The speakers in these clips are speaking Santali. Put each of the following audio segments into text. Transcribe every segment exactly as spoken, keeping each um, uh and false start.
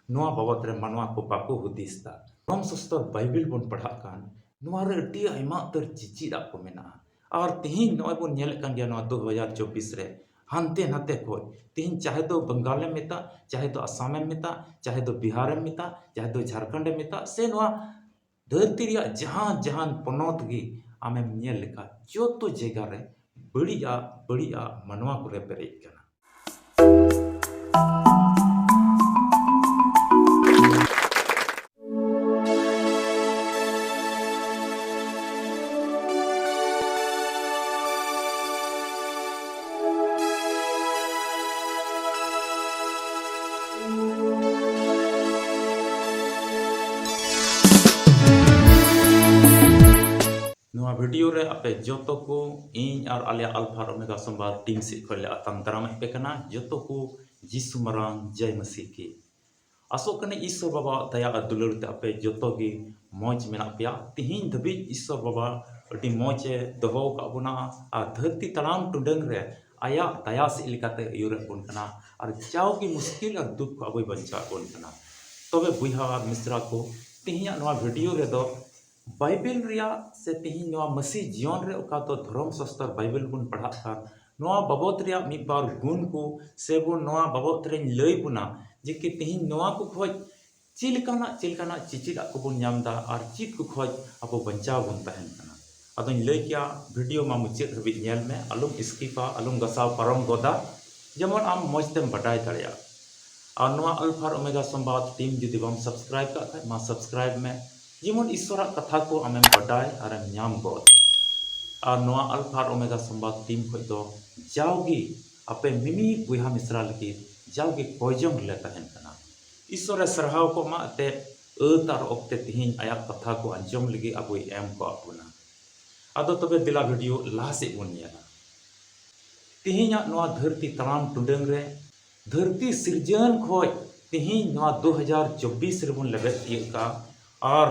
ᱱᱚᱣᱟ ᱵᱟᱵᱚᱫ ᱨᱮ ᱢᱟᱱᱣᱟ ᱠᱚ ᱵᱟᱠᱚ ᱦᱩᱫᱤᱥ ᱫᱟ᱾ ᱫᱷᱚᱨᱚᱢ ᱥᱟᱥᱛᱚᱨ ᱵᱟᱭᱵᱮᱞ ᱵᱚᱱ ᱯᱟᱲᱦᱟᱜ ᱠᱟᱱ, ᱱᱚᱣᱟ ᱨᱮ ᱟᱹᱰᱤ ᱟᱭᱢᱟ ᱩᱛᱟᱹᱨ ᱪᱤᱪᱤᱫ ᱟᱜ ᱠᱚ ᱢᱮᱱᱟᱜᱼᱟ᱾ ᱟᱨ ᱛᱤᱦᱤᱧ ᱱᱚᱜᱼᱚᱭ ᱵᱚᱱ ᱧᱮᱞᱮᱫ ᱠᱟᱱ ᱜᱮᱭᱟ, ᱱᱚᱣᱟ ᱫᱩ ᱦᱟᱡᱟᱨ ᱪᱚᱵᱵᱤᱥ ᱨᱮ ᱦᱟᱱᱛᱮ ᱱᱟᱛᱮ ᱠᱷᱚᱡ ᱛᱤᱦᱤᱧ ᱪᱟᱦᱮ ᱫᱚ ᱵᱟᱝᱜᱟᱞᱮᱢ ᱢᱮᱛᱟᱜ, ᱪᱟᱦᱮ ᱫᱚ ᱟᱥᱟᱢᱮᱢ ᱢᱮᱛᱟᱜ, ᱪᱟᱦᱮ ᱫᱚ ᱵᱤᱦᱟᱨᱮᱢ ᱢᱮᱛᱟᱜ, ᱪᱟᱦᱮ ᱫᱚ ᱡᱷᱟᱲᱠᱷᱚᱸᱰᱮᱢ ᱢᱮᱛᱟᱜ, ᱥᱮ ᱱᱚᱣᱟ ᱫᱷᱟᱹᱨᱛᱤ ᱨᱮᱭᱟᱜ ᱡᱟᱦᱟᱸ ᱡᱟᱦᱟᱱ ᱯᱚᱱᱚᱛ ᱜᱮ ᱟᱢᱮᱢ ᱧᱮᱞ ᱞᱮᱠᱷᱟᱱ, ᱡᱚᱛᱚ ᱡᱟᱭᱜᱟ ᱨᱮ ᱵᱟᱹᱲᱤᱡ ᱟᱜ, ᱵᱟᱹᱲᱤᱡ ᱟᱜ ᱢᱟᱱᱣᱟ ᱠᱚᱨᱮ ᱯᱮᱨᱮᱡ ᱠᱟᱱᱟ᱾ ᱱᱚᱣᱟ video ᱨᱮ ᱟᱯᱮ ᱡᱚᱛᱚ ᱠᱚ ᱤᱧ ᱟᱨ ᱟᱞᱮᱭᱟᱜ Alpha ᱟᱨ Omega ᱥᱚᱢᱵᱟᱫ team ᱥᱮᱫ ᱠᱷᱚᱱ ᱞᱮ ᱟᱛᱟᱝ ᱫᱟᱨᱟᱢᱮᱫ ᱯᱮ ᱠᱟᱱᱟ᱾ ᱡᱚᱛᱚ ᱠᱚ ᱡᱤᱥᱩ ᱢᱟᱨᱟᱝ ᱡᱟᱭ ᱢᱟᱹᱥᱤ ᱠᱤ᱾ ᱟᱥᱚᱜ ᱠᱟᱹᱱᱟᱹᱧ ᱤᱥᱥᱚᱨ ᱵᱟᱵᱟᱣᱟᱜ ᱫᱟᱭᱟ ᱟᱨ ᱫᱩᱞᱟᱹᱲ ᱛᱮ ᱟᱯᱮ ᱡᱚᱛᱚ ᱜᱮ ᱢᱚᱡᱽ ᱢᱮᱱᱟᱜ ᱯᱮᱭᱟ᱾ ᱛᱤᱦᱤᱧ ᱫᱷᱟᱹᱵᱤᱡ ᱤᱥᱥᱚᱨ ᱵᱟᱵᱟ ᱟᱹᱰᱤ ᱢᱚᱡᱽ ᱮ ᱫᱚᱦᱚ ᱟᱠᱟᱫ ᱵᱚᱱᱟ ᱟᱨ ᱫᱷᱟᱹᱨᱛᱤ ᱛᱟᱲᱟᱢ ᱴᱩᱰᱟᱹᱝ ᱨᱮ ᱟᱭᱟᱜ ᱫᱟᱭᱟ ᱥᱮᱫ ᱞᱮᱠᱟᱛᱮ ᱟᱹᱭᱩᱨᱮᱫ ᱵᱚᱱ ᱠᱟᱱᱟ ᱟᱨ ᱡᱟᱣᱜᱮ ᱢᱩᱥᱠᱤᱞ ᱟᱨ ᱫᱩᱠ ᱠᱷᱚᱱ ᱟᱵᱚᱭ ᱵᱟᱧᱪᱟᱣᱮᱫ ᱵᱚᱱ ᱠᱟᱱᱟ᱾ ᱛᱚᱵᱮ ᱵᱚᱭᱦᱟ ᱟᱨ ᱢᱤᱥᱨᱟ ᱠᱚ, ᱛᱤᱦᱤᱧᱟᱜ ᱱᱚᱣᱟ video ᱨᱮᱫᱚ ᱵᱟᱭᱵᱮᱞ ᱨᱮᱭᱟᱜ ᱥᱮ ᱛᱤᱦᱤᱧ ᱱᱚᱣᱟ ᱢᱟᱹᱥᱤ ᱡᱤᱭᱚᱱ ᱨᱮ ᱚᱠᱟ ᱫᱚ ᱫᱷᱚᱨᱚᱢ ᱥᱟᱥᱛᱚᱨ ᱵᱟᱭᱵᱮᱞ ᱵᱚᱱ ᱯᱟᱲᱦᱟᱜ ᱠᱟᱱ, ᱱᱚᱣᱟ ᱵᱟᱵᱚᱛ ᱨᱮᱭᱟᱜ ᱢᱤᱫ ᱵᱟᱨ ᱜᱩᱱ ᱠᱚ ᱥᱮ ᱵᱚᱱ ᱱᱚᱣᱟ ᱵᱟᱵᱚᱛ ᱨᱮᱧ ᱞᱟᱹᱭ ᱵᱚᱱᱟ ᱡᱮ ᱠᱤ ᱛᱤᱦᱤᱧ ᱱᱚᱣᱟ ᱠᱚ ᱠᱷᱚᱡ ᱪᱮᱫ ᱞᱮᱠᱟᱱᱟᱜ, ᱪᱮᱫ ᱞᱮᱠᱟᱱᱟᱜ ᱪᱤᱪᱤᱫ ᱟᱜ ᱠᱚᱵᱚᱱ ᱧᱟᱢ ᱮᱫᱟ ᱟᱨ ᱪᱮᱫ ᱠᱚ ᱠᱷᱚᱡ ᱟᱵᱚ ᱵᱟᱧᱪᱟᱣ ᱵᱚᱱ ᱛᱟᱦᱮᱱ ᱠᱟᱱᱟ᱾ ᱟᱫᱚᱧ ᱞᱟᱹᱭ ᱠᱮᱭᱟ, video ᱢᱟ ᱢᱩᱪᱟᱹᱫ ᱦᱟᱹᱵᱤᱡ ᱧᱮᱞ ᱢᱮ, ᱟᱞᱚᱢ skipᱟ, ᱟᱞᱚᱢ ᱜᱟᱥᱟᱣ ᱯᱟᱨᱚᱢ ᱜᱚᱫᱟ, ᱡᱮᱢᱚᱱ ᱟᱢ ᱢᱚᱡᱽ ᱛᱮᱢ ᱵᱟᱰᱟᱭ ᱫᱟᱲᱮᱭᱟᱜ᱾ ᱟᱨ ᱱᱚᱣᱟ Alpha ᱟᱨ Omega ᱥᱚᱢᱵᱟᱫ team ᱡᱩᱫᱤ ᱵᱟᱢ subscribe ᱠᱟᱜ ᱠᱷᱟᱡ, ᱢᱟ subscribe ᱢᱮ, ᱡᱮᱢᱚᱱ ᱤᱥᱥᱚᱨᱟᱜ ᱠᱟᱛᱷᱟ ᱠᱚ ᱟᱢᱮᱢ ᱵᱟᱰᱟᱭ ᱟᱨᱮᱢ ᱧᱟᱢ ᱜᱚᱫ᱾ ᱟᱨ ᱱᱚᱣᱟ Alpha ᱟᱨ Omega ᱥᱚᱢᱵᱟᱫ team ᱠᱷᱚᱡ ᱫᱚ ᱡᱟᱣᱜᱮ ᱟᱯᱮ ᱢᱤᱢᱤᱫ ᱵᱚᱭᱦᱟ ᱢᱤᱥᱨᱟ ᱞᱟᱹᱜᱤᱫ ᱡᱟᱣᱜᱮ ᱠᱚᱭᱡᱚᱝ ᱨᱮᱞᱮ ᱛᱟᱦᱮᱱ ᱠᱟᱱᱟ᱾ ᱤᱥᱥᱚᱨᱮ ᱥᱟᱨᱦᱟᱣ ᱠᱚᱜ ᱢᱟ, ᱮᱱᱛᱮᱫ ᱟᱹᱛ ᱟᱨ ᱚᱠᱛᱮ ᱛᱤᱦᱤᱧ ᱟᱭᱟᱜ ᱠᱟᱛᱷᱟ ᱠᱚ ᱟᱸᱡᱚᱢ ᱞᱟᱹᱜᱤᱫ ᱟᱵᱚᱭ ᱮᱢ ᱠᱟᱜ ᱵᱚᱱᱟ᱾ ᱟᱫᱚ ᱛᱚᱵᱮ ᱫᱮᱞᱟ video ᱞᱟᱦᱟ ᱥᱮᱫ ᱵᱚᱱ ᱧᱮᱞᱟ᱾ ᱛᱤᱦᱤᱧᱟᱜ ᱱᱚᱣᱟ ᱫᱷᱟᱹᱨᱛᱤ ᱛᱟᱲᱟᱢ ᱴᱩᱰᱟᱹᱝ ᱨᱮ, ᱫᱷᱟᱹᱨᱛᱤ ᱥᱤᱨᱡᱟᱹᱱ ᱠᱷᱚᱡ ᱛᱤᱦᱤᱧ ᱱᱚᱣᱟ ᱫᱩ ᱦᱟᱡᱟᱨ ᱪᱚᱵᱵᱤᱥ ᱨᱮᱵᱚᱱ ᱞᱮᱵᱮᱫ ᱛᱤᱭᱟᱹᱜ ᱠᱟᱜᱼᱟ᱾ ᱟᱨ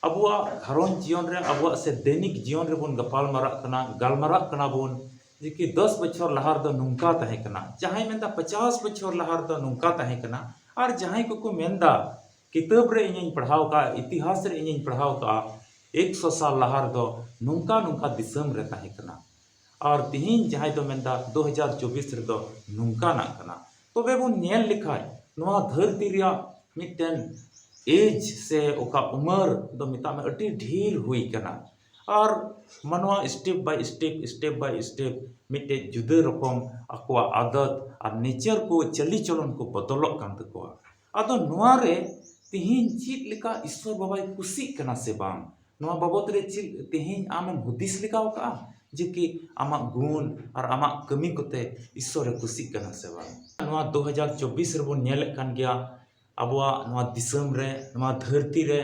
ᱟᱵᱚᱣᱟᱜ ᱜᱷᱟᱨᱚᱸᱡᱽ ᱡᱤᱭᱚᱱ ᱨᱮ, ᱟᱵᱚᱣᱟᱜ ᱥᱮ ᱫᱮᱱᱤᱠ ᱡᱤᱭᱚᱱ ᱨᱮᱵᱚᱱ ᱜᱟᱯᱟᱞ ᱢᱟᱨᱟᱜ ᱠᱟᱱᱟ, ᱜᱟᱞᱢᱟᱨᱟᱜ ᱠᱟᱱᱟ ᱵᱚᱱ ᱡᱮ ᱠᱤ ᱫᱚᱥ ᱵᱚᱪᱷᱚᱨ ᱞᱟᱦᱟ ᱨᱮᱫᱚ ᱱᱚᱝᱠᱟ ᱛᱟᱦᱮᱸ ᱠᱟᱱᱟ, ᱡᱟᱦᱟᱸᱭ ᱢᱮᱱᱫᱟ ᱯᱚᱪᱟᱥ ᱵᱚᱪᱷᱚᱨ ᱞᱟᱦᱟ ᱨᱮᱫᱚ ᱱᱚᱝᱠᱟ ᱛᱟᱦᱮᱸ ᱠᱟᱱᱟ, ᱟᱨ ᱡᱟᱦᱟᱸᱭ ᱠᱚᱠᱚ ᱢᱮᱱᱫᱟ ᱠᱤᱛᱟᱹᱵ ᱨᱮ ᱤᱧᱤᱧ ᱯᱟᱲᱦᱟᱣ ᱠᱟᱜᱼᱟ, ᱤᱛᱤᱦᱟᱥ ᱨᱮ ᱤᱧᱤᱧ ᱯᱟᱲᱦᱟᱣ ᱠᱟᱜᱼᱟ, ᱮᱠᱥᱚ ᱥᱟᱞ ᱞᱟᱦᱟ ᱨᱮᱫᱚ ᱱᱚᱝᱠᱟ ᱱᱚᱝᱠᱟ ᱫᱤᱥᱚᱢ ᱨᱮ ᱛᱟᱦᱮᱸ ᱠᱟᱱᱟ, ᱟᱨ ᱛᱤᱦᱤᱧ ᱡᱟᱦᱟᱸᱭ ᱫᱚ ᱢᱮᱱᱫᱟ ᱫᱩ ᱦᱟᱡᱟᱨ ᱪᱚᱵᱵᱤᱥ ᱨᱮᱫᱚ ᱱᱚᱝᱠᱟᱱᱟᱜ ᱠᱟᱱᱟ᱾ ᱛᱚᱵᱮ ᱵᱚᱱ ᱧᱮᱞ ᱞᱮᱠᱷᱟᱡ ᱱᱚᱣᱟ ᱫᱷᱟᱹᱨᱛᱤ ᱨᱮᱭᱟᱜ ᱢᱤᱫᱴᱮᱱ ᱮᱡᱽ ᱥᱮ ᱚᱠᱟ ᱩᱢᱟᱹᱨ ᱫᱚ ᱢᱮᱛᱟᱜ ᱢᱮ ᱟᱹᱰᱤ ᱰᱷᱮᱨ ᱦᱩᱭ ᱠᱟᱱᱟ, ᱟᱨ ᱢᱟᱱᱣᱟ step by step, step by step ᱢᱤᱫᱴᱮᱡ ᱡᱩᱫᱟᱹ ᱨᱚᱠᱚᱢ ᱟᱠᱚᱣᱟᱜ ᱟᱫᱚᱛ ᱟᱨ ᱱᱮᱪᱟᱨ ᱠᱚ, ᱪᱟᱹᱞᱤ ᱪᱚᱞᱚᱱ ᱠᱚ ᱵᱚᱫᱚᱞᱚᱜ ᱠᱟᱱ ᱛᱟᱠᱚᱣᱟ᱾ ᱟᱫᱚ ᱱᱚᱣᱟ ᱨᱮ ᱛᱤᱦᱤᱧ ᱪᱮᱫ ᱞᱮᱠᱟ ᱤᱥᱥᱚᱨ ᱵᱟᱵᱟᱭ ᱠᱩᱥᱤᱜ ᱠᱟᱱᱟ ᱥᱮ ᱵᱟᱝ, ᱱᱚᱣᱟ ᱵᱟᱵᱚᱛ ᱨᱮ ᱪᱮᱫ ᱛᱤᱦᱤᱧ ᱟᱢᱮᱢ ᱦᱩᱫᱤᱥ ᱞᱮᱜᱟᱣ ᱠᱟᱜᱼᱟ ᱡᱮ ᱠᱤ ᱟᱢᱟᱜ ᱜᱩᱱ ᱟᱨ ᱟᱢᱟᱜ ᱠᱟᱹᱢᱤ ᱠᱚᱛᱮ ᱤᱥᱥᱚᱨᱮ ᱠᱩᱥᱤᱜ ᱠᱟᱱᱟ ᱥᱮ ᱵᱟᱝ? ᱱᱚᱣᱟ ᱫᱩ ᱦᱟᱡᱟᱨ ᱪᱚᱵᱵᱤᱥ ᱨᱮᱵᱚᱱ ᱧᱮᱞᱮᱫ ᱠᱟᱱ ᱜᱮᱭᱟ, ᱟᱵᱚᱣᱟᱜ ᱱᱚᱣᱟ ᱫᱤᱥᱚᱢ ᱨᱮ, ᱱᱚᱣᱟ ᱫᱷᱟᱹᱨᱛᱤ ᱨᱮ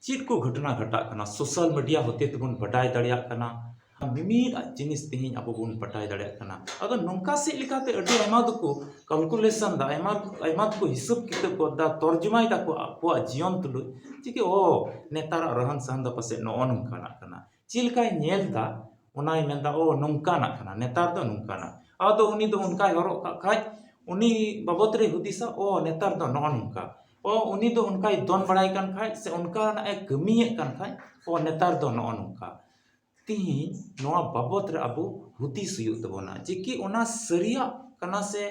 ᱪᱮᱫ ᱠᱚ ᱜᱷᱚᱴᱚᱱᱟ ᱜᱷᱟᱴᱟᱜ ᱠᱟᱱᱟ, social media ᱦᱚᱛᱮ ᱛᱮᱵᱚᱱ ᱵᱟᱰᱟᱭ ᱫᱟᱲᱮᱭᱟᱜ ᱠᱟᱱᱟ᱾ ᱢᱤᱢᱤᱫ ᱡᱤᱱᱤᱥ ᱛᱮᱦᱮᱧ ᱟᱵᱚ ᱵᱚᱱ ᱵᱟᱰᱟᱭ ᱫᱟᱲᱮᱭᱟᱜ ᱠᱟᱱᱟ᱾ ᱟᱫᱚ ᱱᱚᱝᱠᱟ ᱥᱮᱫ ᱞᱮᱠᱟᱛᱮ ᱟᱹᱰᱤ ᱟᱭᱢᱟ ᱫᱚᱠᱚ calculation ᱫᱟ, ᱟᱭᱢᱟ, ᱟᱭᱢᱟ ᱫᱚᱠᱚ ᱦᱤᱥᱟᱹᱵ ᱠᱤᱛᱟᱹᱵ ᱜᱚᱫ ᱫᱟ, ᱛᱚᱨᱡᱚᱢᱟᱭ ᱫᱟᱠᱚ ᱟᱠᱚᱣᱟᱜ ᱡᱤᱭᱚᱱ ᱛᱩᱞᱩᱡ, ᱪᱤᱠᱟᱹ ᱚ ᱱᱮᱛᱟᱨᱟᱜ ᱨᱚᱦᱚᱱ ᱥᱟᱦᱟᱱ ᱫᱚ ᱯᱟᱥᱮᱡ ᱱᱚᱜᱼᱚ ᱱᱚᱝᱠᱟᱱᱟᱜ ᱠᱟᱱᱟ᱾ ᱪᱮᱫ ᱞᱮᱠᱟᱭ ᱧᱮᱞ ᱫᱟ, ᱚᱱᱟᱭ ᱢᱮᱱᱫᱟ ᱚ ᱱᱚᱝᱠᱟᱱᱟᱜ ᱠᱟᱱᱟ, ᱱᱮᱛᱟᱨ ᱫᱚ ᱱᱚᱝᱠᱟᱱᱟᱜ᱾ ᱟᱫᱚ ᱩᱱᱤ ᱫᱚ ᱚᱱᱠᱟᱭ ᱦᱚᱨᱚᱜ ᱠᱟᱜ ᱠᱷᱟᱡ ᱩᱱᱤ ᱵᱟᱵᱚᱛ ᱨᱮ ᱦᱩᱫᱤᱥᱟ ᱚ ᱱᱮᱛᱟᱨ ᱫᱚ ᱱᱚᱜᱼᱚ ᱱᱚᱝᱠᱟ᱾ ᱚ ᱩᱱᱤ ᱫᱚ ᱚᱱᱠᱟᱭ ᱫᱚᱱ ᱵᱟᱲᱟᱭ ᱠᱟᱱ ᱠᱷᱟᱡ ᱥᱮ ᱚᱱᱠᱟᱱᱟᱜ ᱮ ᱠᱟᱹᱢᱤᱭᱮᱫ ᱠᱟᱱ ᱠᱷᱟᱡ ᱚ ᱱᱮᱛᱟᱨ ᱫᱚ ᱱᱚᱜᱼᱚ ᱱᱚᱝᱠᱟ᱾ ᱛᱤᱦᱤᱧ ᱱᱚᱣᱟ ᱵᱟᱵᱚᱛ ᱨᱮ ᱟᱵᱚ ᱦᱩᱫᱤᱥ ᱦᱩᱭᱩᱜ ᱛᱟᱵᱚᱱᱟ ᱡᱮ ᱠᱤ ᱚᱱᱟ ᱥᱟᱹᱨᱤᱭᱟᱜ ᱠᱟᱱᱟ ᱥᱮ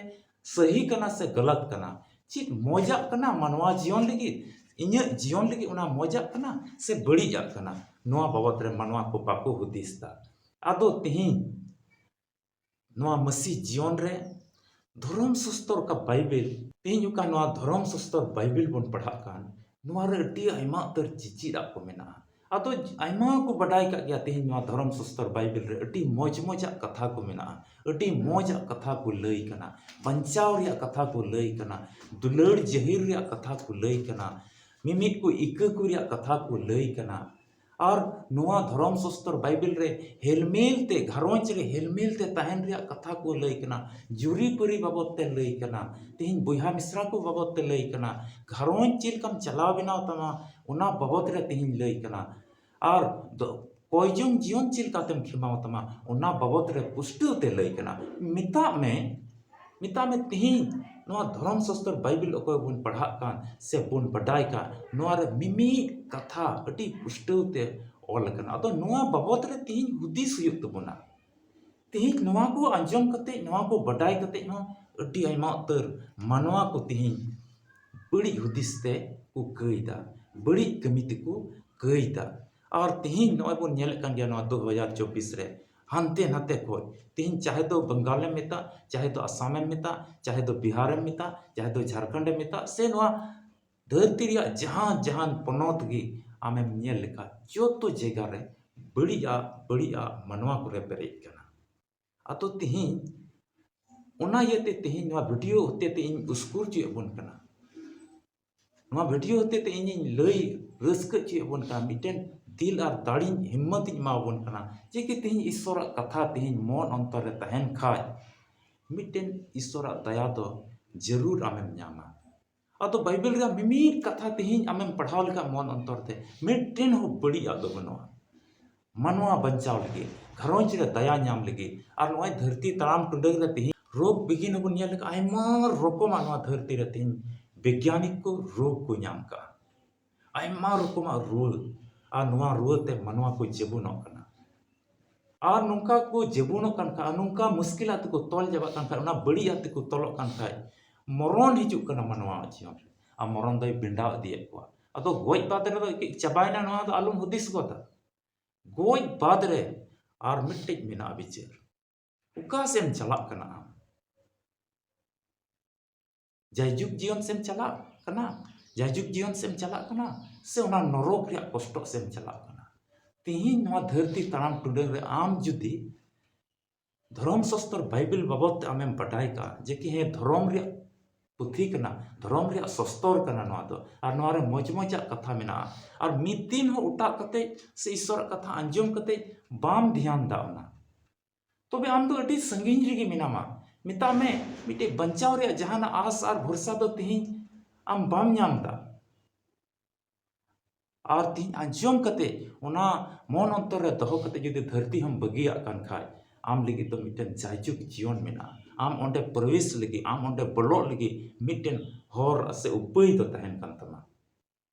ᱥᱟᱹᱦᱤ ᱠᱟᱱᱟ ᱥᱮ ᱜᱟᱞᱟᱛ ᱠᱟᱱᱟ, ᱪᱮᱫ ᱢᱚᱡᱟᱜ ᱠᱟᱱᱟ ᱢᱟᱱᱣᱟ ᱡᱤᱭᱚᱱ ᱞᱟᱹᱜᱤᱫ, ᱤᱧᱟᱹᱜ ᱡᱤᱭᱚᱱ ᱞᱟᱹᱜᱤᱫ ᱚᱱᱟ ᱢᱚᱡᱟᱜ ᱠᱟᱱᱟ ᱥᱮ ᱵᱟᱹᱲᱤᱡᱟᱜ ᱠᱟᱱᱟ, ᱱᱚᱣᱟ ᱵᱟᱵᱚᱛ ᱨᱮ ᱢᱟᱱᱣᱟ ᱠᱚ ᱵᱟᱠᱚ ᱦᱩᱫᱤᱥ ᱫᱟ᱾ ᱟᱫᱚ ᱛᱤᱦᱤᱧ ᱱᱚᱣᱟ ᱢᱟᱹᱥᱤ ᱡᱤᱭᱚᱱ ᱨᱮ ᱫᱷᱚᱨᱚᱢ ᱥᱟᱥᱛᱚᱨ ᱚᱠᱟ ᱵᱟᱭᱵᱮᱞ, ᱛᱮᱦᱮᱧ ᱚᱠᱟ ᱱᱚᱣᱟ ᱫᱷᱚᱨᱚᱢ ᱥᱟᱥᱛᱚᱨ ᱵᱟᱭᱵᱮᱞ ᱵᱚᱱ ᱯᱟᱲᱦᱟᱜ ᱠᱟᱱ, ᱱᱚᱣᱟ ᱨᱮ ᱟᱹᱰᱤ ᱟᱭᱢᱟ ᱩᱛᱟᱹᱨ ᱪᱮᱪᱮᱫᱟᱜ ᱠᱚ ᱢᱮᱱᱟᱜᱼᱟ᱾ ᱟᱫᱚ ᱟᱭᱢᱟ ᱠᱚ ᱵᱟᱰᱟᱭ ᱠᱟᱜ ᱜᱮᱭᱟ, ᱛᱮᱦᱮᱧ ᱱᱚᱣᱟ ᱫᱷᱚᱨᱚᱢ ᱥᱟᱥᱛᱚᱨ ᱵᱟᱭᱵᱮᱞ ᱨᱮ ᱟᱹᱰᱤ ᱢᱚᱡᱽ ᱢᱚᱡᱟᱜ ᱠᱟᱛᱷᱟ ᱠᱚ ᱢᱮᱱᱟᱜᱼᱟ, ᱟᱹᱰᱤ ᱢᱚᱡᱟᱜ ᱠᱟᱛᱷᱟ ᱠᱚ ᱞᱟᱹᱭ ᱠᱟᱱᱟ, ᱵᱟᱧᱪᱟᱣ ᱨᱮᱭᱟᱜ ᱠᱟᱛᱷᱟ ᱠᱚ ᱞᱟᱹᱭ ᱠᱟᱱᱟ, ᱫᱩᱞᱟᱹᱲ ᱡᱟᱹᱦᱤᱨ ᱨᱮᱭᱟᱜ ᱠᱟᱛᱷᱟ ᱠᱚ ᱞᱟᱹᱭ ᱠᱟᱱᱟ, ᱢᱤᱢᱤᱫ ᱠᱚ ᱤᱠᱟᱹ ᱠᱚ ᱨᱮᱭᱟᱜ ᱠᱟᱛᱷᱟ ᱠᱚ ᱞᱟᱹᱭ ᱠᱟᱱᱟ᱾ ᱟᱨ ᱱᱚᱣᱟ ᱫᱷᱚᱨᱚᱢ ᱥᱟᱥᱛᱚᱨ ᱵᱟᱭᱵᱮᱞ ᱨᱮ ᱦᱮᱞᱢᱮᱞ ᱛᱮ, ᱜᱷᱟᱨᱚᱸᱡᱽ ᱨᱮ ᱦᱮᱞᱢᱮᱞ ᱛᱮ ᱛᱟᱦᱮᱱ ᱨᱮᱭᱟᱜ ᱠᱟᱛᱷᱟ ᱠᱚ ᱞᱟᱹᱭ ᱠᱟᱱᱟ, ᱡᱩᱨᱤᱯᱟᱹᱨᱤ ᱵᱟᱵᱚᱛ ᱛᱮ ᱞᱟᱹᱭ ᱠᱟᱱᱟ, ᱛᱮᱦᱮᱧ ᱵᱚᱭᱦᱟ ᱢᱤᱥᱨᱟ ᱠᱚ ᱵᱟᱵᱚᱛ ᱛᱮ ᱞᱟᱹᱭ ᱠᱟᱱᱟ, ᱜᱷᱟᱨᱚᱸᱡᱽ ᱪᱮᱫ ᱞᱮᱠᱟᱢ ᱪᱟᱞᱟᱣ ᱵᱮᱱᱟᱣ ᱛᱟᱢᱟ ᱚᱱᱟ ᱵᱟᱵᱚᱛ ᱨᱮ ᱛᱮᱦᱮᱧ ᱞᱟᱹᱭ ᱠᱟᱱᱟ᱾ ᱟᱨ ᱫᱚ ᱠᱚᱭᱡᱚᱝ ᱡᱤᱭᱚᱱ ᱪᱮᱫ ᱞᱮᱠᱟᱛᱮᱢ ᱠᱷᱮᱢᱟᱣ ᱛᱟᱢᱟ, ᱚᱱᱟ ᱵᱟᱵᱚᱛ ᱨᱮ ᱯᱩᱥᱴᱟᱹᱣ ᱛᱮ ᱞᱟᱹᱭ ᱠᱟᱱᱟ᱾ ᱢᱮᱛᱟᱜ ᱢᱮ, ᱢᱮᱛᱟᱜ ᱢᱮ, ᱛᱤᱦᱤᱧ ᱱᱚᱣᱟ ᱫᱷᱚᱨᱚᱢ ᱥᱟᱥᱛᱚᱨ ᱵᱟᱭᱵᱮᱞ ᱚᱠᱚᱭ ᱵᱚᱱ ᱯᱟᱲᱦᱟᱜ ᱠᱟᱱ ᱥᱮ ᱵᱚᱱ ᱵᱟᱰᱟᱭ ᱠᱟᱱ, ᱱᱚᱣᱟ ᱨᱮ ᱢᱤᱢᱤᱫ ᱠᱟᱛᱷᱟ ᱟᱹᱰᱤ ᱯᱩᱥᱴᱟᱹᱣ ᱛᱮ ᱚᱞ ᱟᱠᱟᱱᱟ᱾ ᱟᱫᱚ ᱱᱚᱣᱟ ᱵᱟᱵᱚᱛ ᱨᱮ ᱛᱤᱦᱤᱧ ᱦᱩᱫᱤᱥ ᱦᱩᱭᱩᱜ ᱛᱟᱵᱚᱱᱟ᱾ ᱛᱤᱦᱤᱧ ᱱᱚᱣᱟ ᱠᱚ ᱟᱸᱡᱚᱢ ᱠᱟᱛᱮ, ᱱᱚᱣᱟ ᱠᱚ ᱵᱟᱰᱟᱭ ᱠᱟᱛᱮ ᱦᱚᱸ ᱟᱹᱰᱤ ᱟᱭᱢᱟ ᱩᱛᱟᱹᱨ ᱢᱟᱱᱣᱟ ᱠᱚ ᱛᱤᱦᱤᱧ ᱵᱟᱹᱲᱤᱡ ᱦᱩᱫᱤᱥ ᱛᱮ ᱠᱚ ᱠᱟᱹᱭ ᱫᱟ, ᱵᱟᱹᱲᱤᱡ ᱠᱟᱹᱢᱤ ᱛᱮᱠᱚ ᱠᱟᱹᱭ ᱫᱟ᱾ ᱟᱨ ᱛᱤᱦᱤᱧ ᱱᱚᱜᱼᱚᱭ ᱵᱚᱱ ᱧᱮᱞᱮᱫ ᱠᱟᱱ ᱜᱮᱭᱟ, ᱱᱚᱣᱟ ᱫᱩ ᱦᱟᱡᱟᱨ ᱪᱚᱵᱵᱤᱥ ᱨᱮ ᱦᱟᱱᱛᱮ ᱱᱟᱛᱮ ᱠᱷᱚᱡ ᱛᱤᱦᱤᱧ ᱪᱟᱦᱮ ᱫᱚ ᱵᱟᱝᱜᱟᱞᱮᱢ ᱢᱮᱛᱟᱜ, ᱪᱟᱦᱮ ᱫᱚ ᱟᱥᱟᱢᱮᱢ ᱢᱮᱛᱟᱜ, ᱪᱟᱦᱮ ᱫᱚ ᱵᱤᱦᱟᱨᱮᱢ ᱢᱮᱛᱟᱜ, ᱪᱟᱦᱮ ᱫᱚ ᱡᱷᱟᱲᱠᱷᱚᱸᱰᱮᱢ ᱢᱮᱛᱟᱜ, ᱥᱮ ᱱᱚᱣᱟ ᱫᱷᱟᱹᱨᱛᱤ ᱨᱮᱭᱟᱜ ᱡᱟᱦᱟᱸ ᱡᱟᱦᱟᱱ ᱯᱚᱱᱚᱛ ᱜᱮ ᱟᱢᱮᱢ ᱧᱮᱞ ᱞᱮᱠᱷᱟᱱ, ᱡᱚᱛᱚ ᱡᱟᱭᱜᱟ ᱨᱮ ᱵᱟᱹᱲᱤᱡᱟᱜ, ᱵᱟᱹᱲᱤᱡᱟᱜ ᱢᱟᱱᱣᱟ ᱠᱚᱨᱮ ᱯᱮᱨᱮᱡ ᱠᱟᱱᱟ᱾ ᱟᱫᱚ ᱛᱤᱦᱤᱧ ᱚᱱᱟ ᱤᱭᱟᱹᱛᱮ ᱛᱤᱦᱤᱧ ᱱᱚᱣᱟ ᱵᱷᱤᱰᱤᱭᱳ ᱦᱚᱛᱮ ᱛᱮ ᱤᱧ ᱩᱥᱠᱩᱨ ᱦᱚᱪᱚᱭᱮᱫ ᱵᱚᱱ ᱠᱟᱱᱟ᱾ ᱱᱚᱣᱟ ᱵᱷᱤᱰᱤᱭᱳ ᱦᱚᱛᱮ ᱛᱮ ᱤᱧᱤᱧ ᱞᱟᱹᱭ ᱨᱟᱹᱥᱠᱟᱹ ᱦᱚᱪᱚᱭᱮᱫ ᱵᱚᱱ ᱠᱟᱱᱟ, ᱢᱤᱫᱴᱮᱱ ᱫᱤᱞ ᱟᱨ ᱫᱟᱲᱮᱧ, ᱦᱤᱢᱢᱚᱛ ᱤᱧ ᱮᱢᱟ ᱵᱚᱱ ᱠᱟᱱᱟ, ᱡᱮ ᱠᱤ ᱛᱤᱦᱤᱧ ᱤᱥᱥᱚᱨᱟᱜ ᱠᱟᱛᱷᱟ ᱛᱤᱦᱤᱧ ᱢᱚᱱ ᱚᱱᱛᱚᱨ ᱨᱮ ᱛᱟᱦᱮᱱ ᱠᱷᱟᱡ, ᱢᱤᱫᱴᱮᱱ ᱤᱥᱥᱚᱨᱟᱜ ᱫᱟᱭᱟ ᱫᱚ ᱡᱟᱹᱨᱩᱲ ᱟᱢᱮᱢ ᱧᱟᱢᱟ᱾ ᱟᱫᱚ ᱵᱟᱭᱵᱮᱞ ᱨᱮᱭᱟᱜ ᱢᱤᱢᱤᱫ ᱠᱟᱛᱷᱟ ᱛᱤᱦᱤᱧ ᱟᱢᱮᱢ ᱯᱟᱲᱦᱟᱣ ᱞᱮᱠᱷᱟᱱ ᱢᱚᱱ ᱚᱱᱛᱚᱨ ᱛᱮ ᱢᱤᱫᱴᱮᱱ ᱦᱚᱸ ᱵᱟᱹᱲᱤᱡ ᱟᱜ ᱫᱚ ᱵᱟᱹᱱᱩᱜᱼᱟ᱾ ᱢᱟᱱᱣᱟ ᱵᱟᱧᱪᱟᱣ ᱞᱟᱹᱜᱤᱫ, ᱜᱷᱟᱨᱚᱸᱡᱽ ᱨᱮ ᱫᱟᱭᱟ ᱧᱟᱢ ᱞᱟᱹᱜᱤᱫ, ᱟᱨ ᱱᱚᱜᱼᱚᱭ ᱫᱷᱟᱹᱨᱛᱤ ᱛᱟᱲᱟᱢ ᱴᱩᱰᱟᱹᱝ ᱨᱮ ᱛᱤᱦᱤᱧ ᱨᱳᱜᱽ ᱵᱤᱜᱷᱤᱱ ᱦᱚᱸᱵᱚᱱ ᱧᱮᱞ ᱞᱮᱠᱷᱟᱱ ᱟᱭᱢᱟ ᱨᱚᱠᱚᱢᱟᱜ ᱱᱚᱣᱟ ᱫᱷᱟᱹᱨᱛᱤ ᱨᱮ ᱛᱤᱦᱤᱧ ᱵᱤᱜᱽᱜᱟᱱᱤᱠ ᱠᱚ ᱨᱳᱜᱽ ᱠᱚ ᱧᱟᱢ ᱠᱟᱜᱼᱟ, ᱟᱭᱢᱟ ᱨᱚᱠᱚᱢᱟᱜ ᱨᱩᱣᱟᱹ, ᱟᱨ ᱱᱚᱣᱟ ᱨᱩᱣᱟᱹ ᱛᱮ ᱢᱟᱱᱣᱟ ᱠᱚ ᱡᱤᱵᱚᱱᱚᱜ ᱠᱟᱱᱟ᱾ ᱟᱨ ᱱᱚᱝᱠᱟ ᱠᱚ ᱡᱤᱵᱚᱱᱚᱜ ᱠᱟᱱ ᱠᱷᱟᱡ, ᱟᱨ ᱱᱚᱝᱠᱟ ᱢᱩᱥᱠᱤᱞᱟᱜ ᱛᱮᱠᱚ ᱛᱚᱞ ᱪᱟᱵᱟᱜ ᱠᱟᱱ ᱠᱷᱟᱡ, ᱚᱱᱟ ᱵᱟᱹᱲᱤᱡᱟᱜ ᱛᱮᱠᱚ ᱛᱚᱞᱚᱜ ᱠᱟᱱ ᱠᱷᱟᱡ, ᱢᱚᱨᱚᱱ ᱦᱤᱡᱩᱜ ᱠᱟᱱᱟ ᱢᱟᱱᱣᱟ ᱡᱤᱭᱚᱱ ᱨᱮ᱾ ᱟᱨ ᱢᱚᱨᱚᱱ ᱫᱚᱭ ᱵᱮᱸᱰᱟᱣ ᱤᱫᱤᱭᱮᱫ ᱠᱚᱣᱟ᱾ ᱟᱫᱚ ᱜᱚᱡ ᱵᱟᱫ ᱨᱮᱫᱚ ᱪᱮᱫ ᱪᱟᱵᱟᱭᱮᱱᱟ, ᱱᱚᱣᱟ ᱫᱚ ᱟᱞᱚᱢ ᱦᱩᱫᱤᱥ ᱜᱚᱫᱟ᱾ ᱜᱚᱡ ᱵᱟᱫ ᱨᱮ ᱟᱨ ᱢᱤᱫᱴᱮᱡ ᱢᱮᱱᱟᱜᱼᱟ ᱵᱤᱪᱟᱹᱨ᱾ ᱚᱠᱟ ᱥᱮᱫ ᱮᱢ ᱪᱟᱞᱟᱜ ᱠᱟᱱᱟ ᱟᱢ? ᱡᱟᱭᱡᱩᱜᱽ ᱡᱤᱭᱚᱱ ᱥᱮᱫ ᱮᱢ ᱪᱟᱞᱟᱜ ᱠᱟᱱᱟ? ᱡᱟᱭᱡᱩᱜᱽ ᱡᱤᱭᱚᱱ ᱥᱮᱫ ᱮᱢ ᱪᱟᱞᱟᱜ ᱠᱟᱱᱟ, ᱥᱮ ᱚᱱᱟ ᱱᱚᱨᱚᱠ ᱨᱮᱭᱟᱜ ᱠᱚᱥᱴᱚ ᱥᱮᱫ ᱮᱢ ᱪᱟᱞᱟᱜ ᱠᱟᱱᱟ? ᱛᱤᱦᱤᱧ ᱱᱚᱣᱟ ᱫᱷᱟᱹᱨᱛᱤ ᱛᱟᱲᱟᱢ ᱴᱩᱰᱟᱹᱝ ᱨᱮ ᱟᱢ ᱡᱩᱫᱤ ᱫᱷᱚᱨᱚᱢ ᱥᱚᱥᱛᱚᱨ ᱵᱟᱭᱵᱮᱞ ᱵᱟᱵᱚᱫ ᱛᱮ ᱟᱢᱮᱢ ᱵᱟᱰᱟᱭ ᱠᱟᱜᱼᱟ, ᱡᱮ ᱠᱤ ᱦᱮᱸ, ᱫᱷᱚᱨᱚᱢ ᱨᱮᱭᱟᱜ ᱯᱩᱛᱷᱤ ᱠᱟᱱᱟ, ᱫᱷᱚᱨᱚᱢ ᱨᱮᱭᱟᱜ ᱥᱚᱥᱛᱚᱨ ᱠᱟᱱᱟ ᱱᱚᱣᱟ ᱫᱚ, ᱟᱨ ᱱᱚᱣᱟ ᱨᱮ ᱢᱚᱡᱽ ᱢᱚᱡᱟᱜ ᱠᱟᱛᱷᱟ ᱢᱮᱱᱟᱜᱼᱟ, ᱟᱨ ᱢᱤᱫ ᱫᱤᱱ ᱦᱚᱸ ᱚᱴᱟᱜ ᱠᱟᱛᱮ ᱥᱮ ᱤᱥᱥᱚᱨᱟᱜ ᱠᱟᱛᱷᱟ ᱟᱸᱡᱚᱢ ᱠᱟᱛᱮ ᱵᱟᱢ ᱫᱷᱮᱭᱟᱱ ᱫᱟ ᱚᱱᱟ, ᱛᱚᱵᱮ ᱟᱢ ᱫᱚ ᱟᱹᱰᱤ ᱥᱟᱺᱜᱤᱧ ᱨᱮᱜᱮ ᱢᱮᱱᱟᱢᱟ᱾ ᱢᱮᱛᱟᱜ ᱢᱮ, ᱢᱤᱫᱴᱮᱡ ᱵᱟᱧᱪᱟᱣ ᱨᱮᱭᱟᱜ ᱡᱟᱦᱟᱱᱟᱜ ᱟᱥ ᱟᱨ ᱵᱷᱚᱨᱥᱟ ᱫᱚ ᱛᱤᱦᱤᱧ ᱟᱢ ᱵᱟᱢ ᱧᱟᱢ ᱫᱟ᱾ ᱟᱨ ᱛᱤᱦᱤᱧ ᱟᱸᱡᱚᱢ ᱠᱟᱛᱮ, ᱚᱱᱟ ᱢᱚᱱ ᱚᱱᱛᱚᱨ ᱨᱮ ᱫᱚᱦᱚ ᱠᱟᱛᱮ ᱡᱩᱫᱤ ᱫᱷᱟᱹᱨᱛᱤ ᱦᱚᱸᱢ ᱵᱟᱹᱜᱤᱭᱟᱜ ᱠᱟᱱ ᱠᱷᱟᱡ, ᱟᱢ ᱞᱟᱹᱜᱤᱫ ᱫᱚ ᱢᱤᱫᱴᱮᱱ ᱡᱟᱭᱡᱩᱜᱽ ᱡᱤᱭᱚᱱ ᱢᱮᱱᱟᱜᱼᱟ᱾ ᱟᱢ ᱚᱸᱰᱮ ᱯᱨᱚᱵᱮᱥ ᱞᱟᱹᱜᱤᱫ, ᱟᱢ ᱚᱸᱰᱮ ᱵᱚᱞᱚᱜ ᱞᱟᱹᱜᱤᱫ ᱢᱤᱫᱴᱮᱱ ᱦᱚᱨ ᱥᱮ ᱩᱯᱟᱹᱭ ᱫᱚ ᱛᱟᱦᱮᱱ ᱠᱟᱱ ᱛᱟᱢᱟ᱾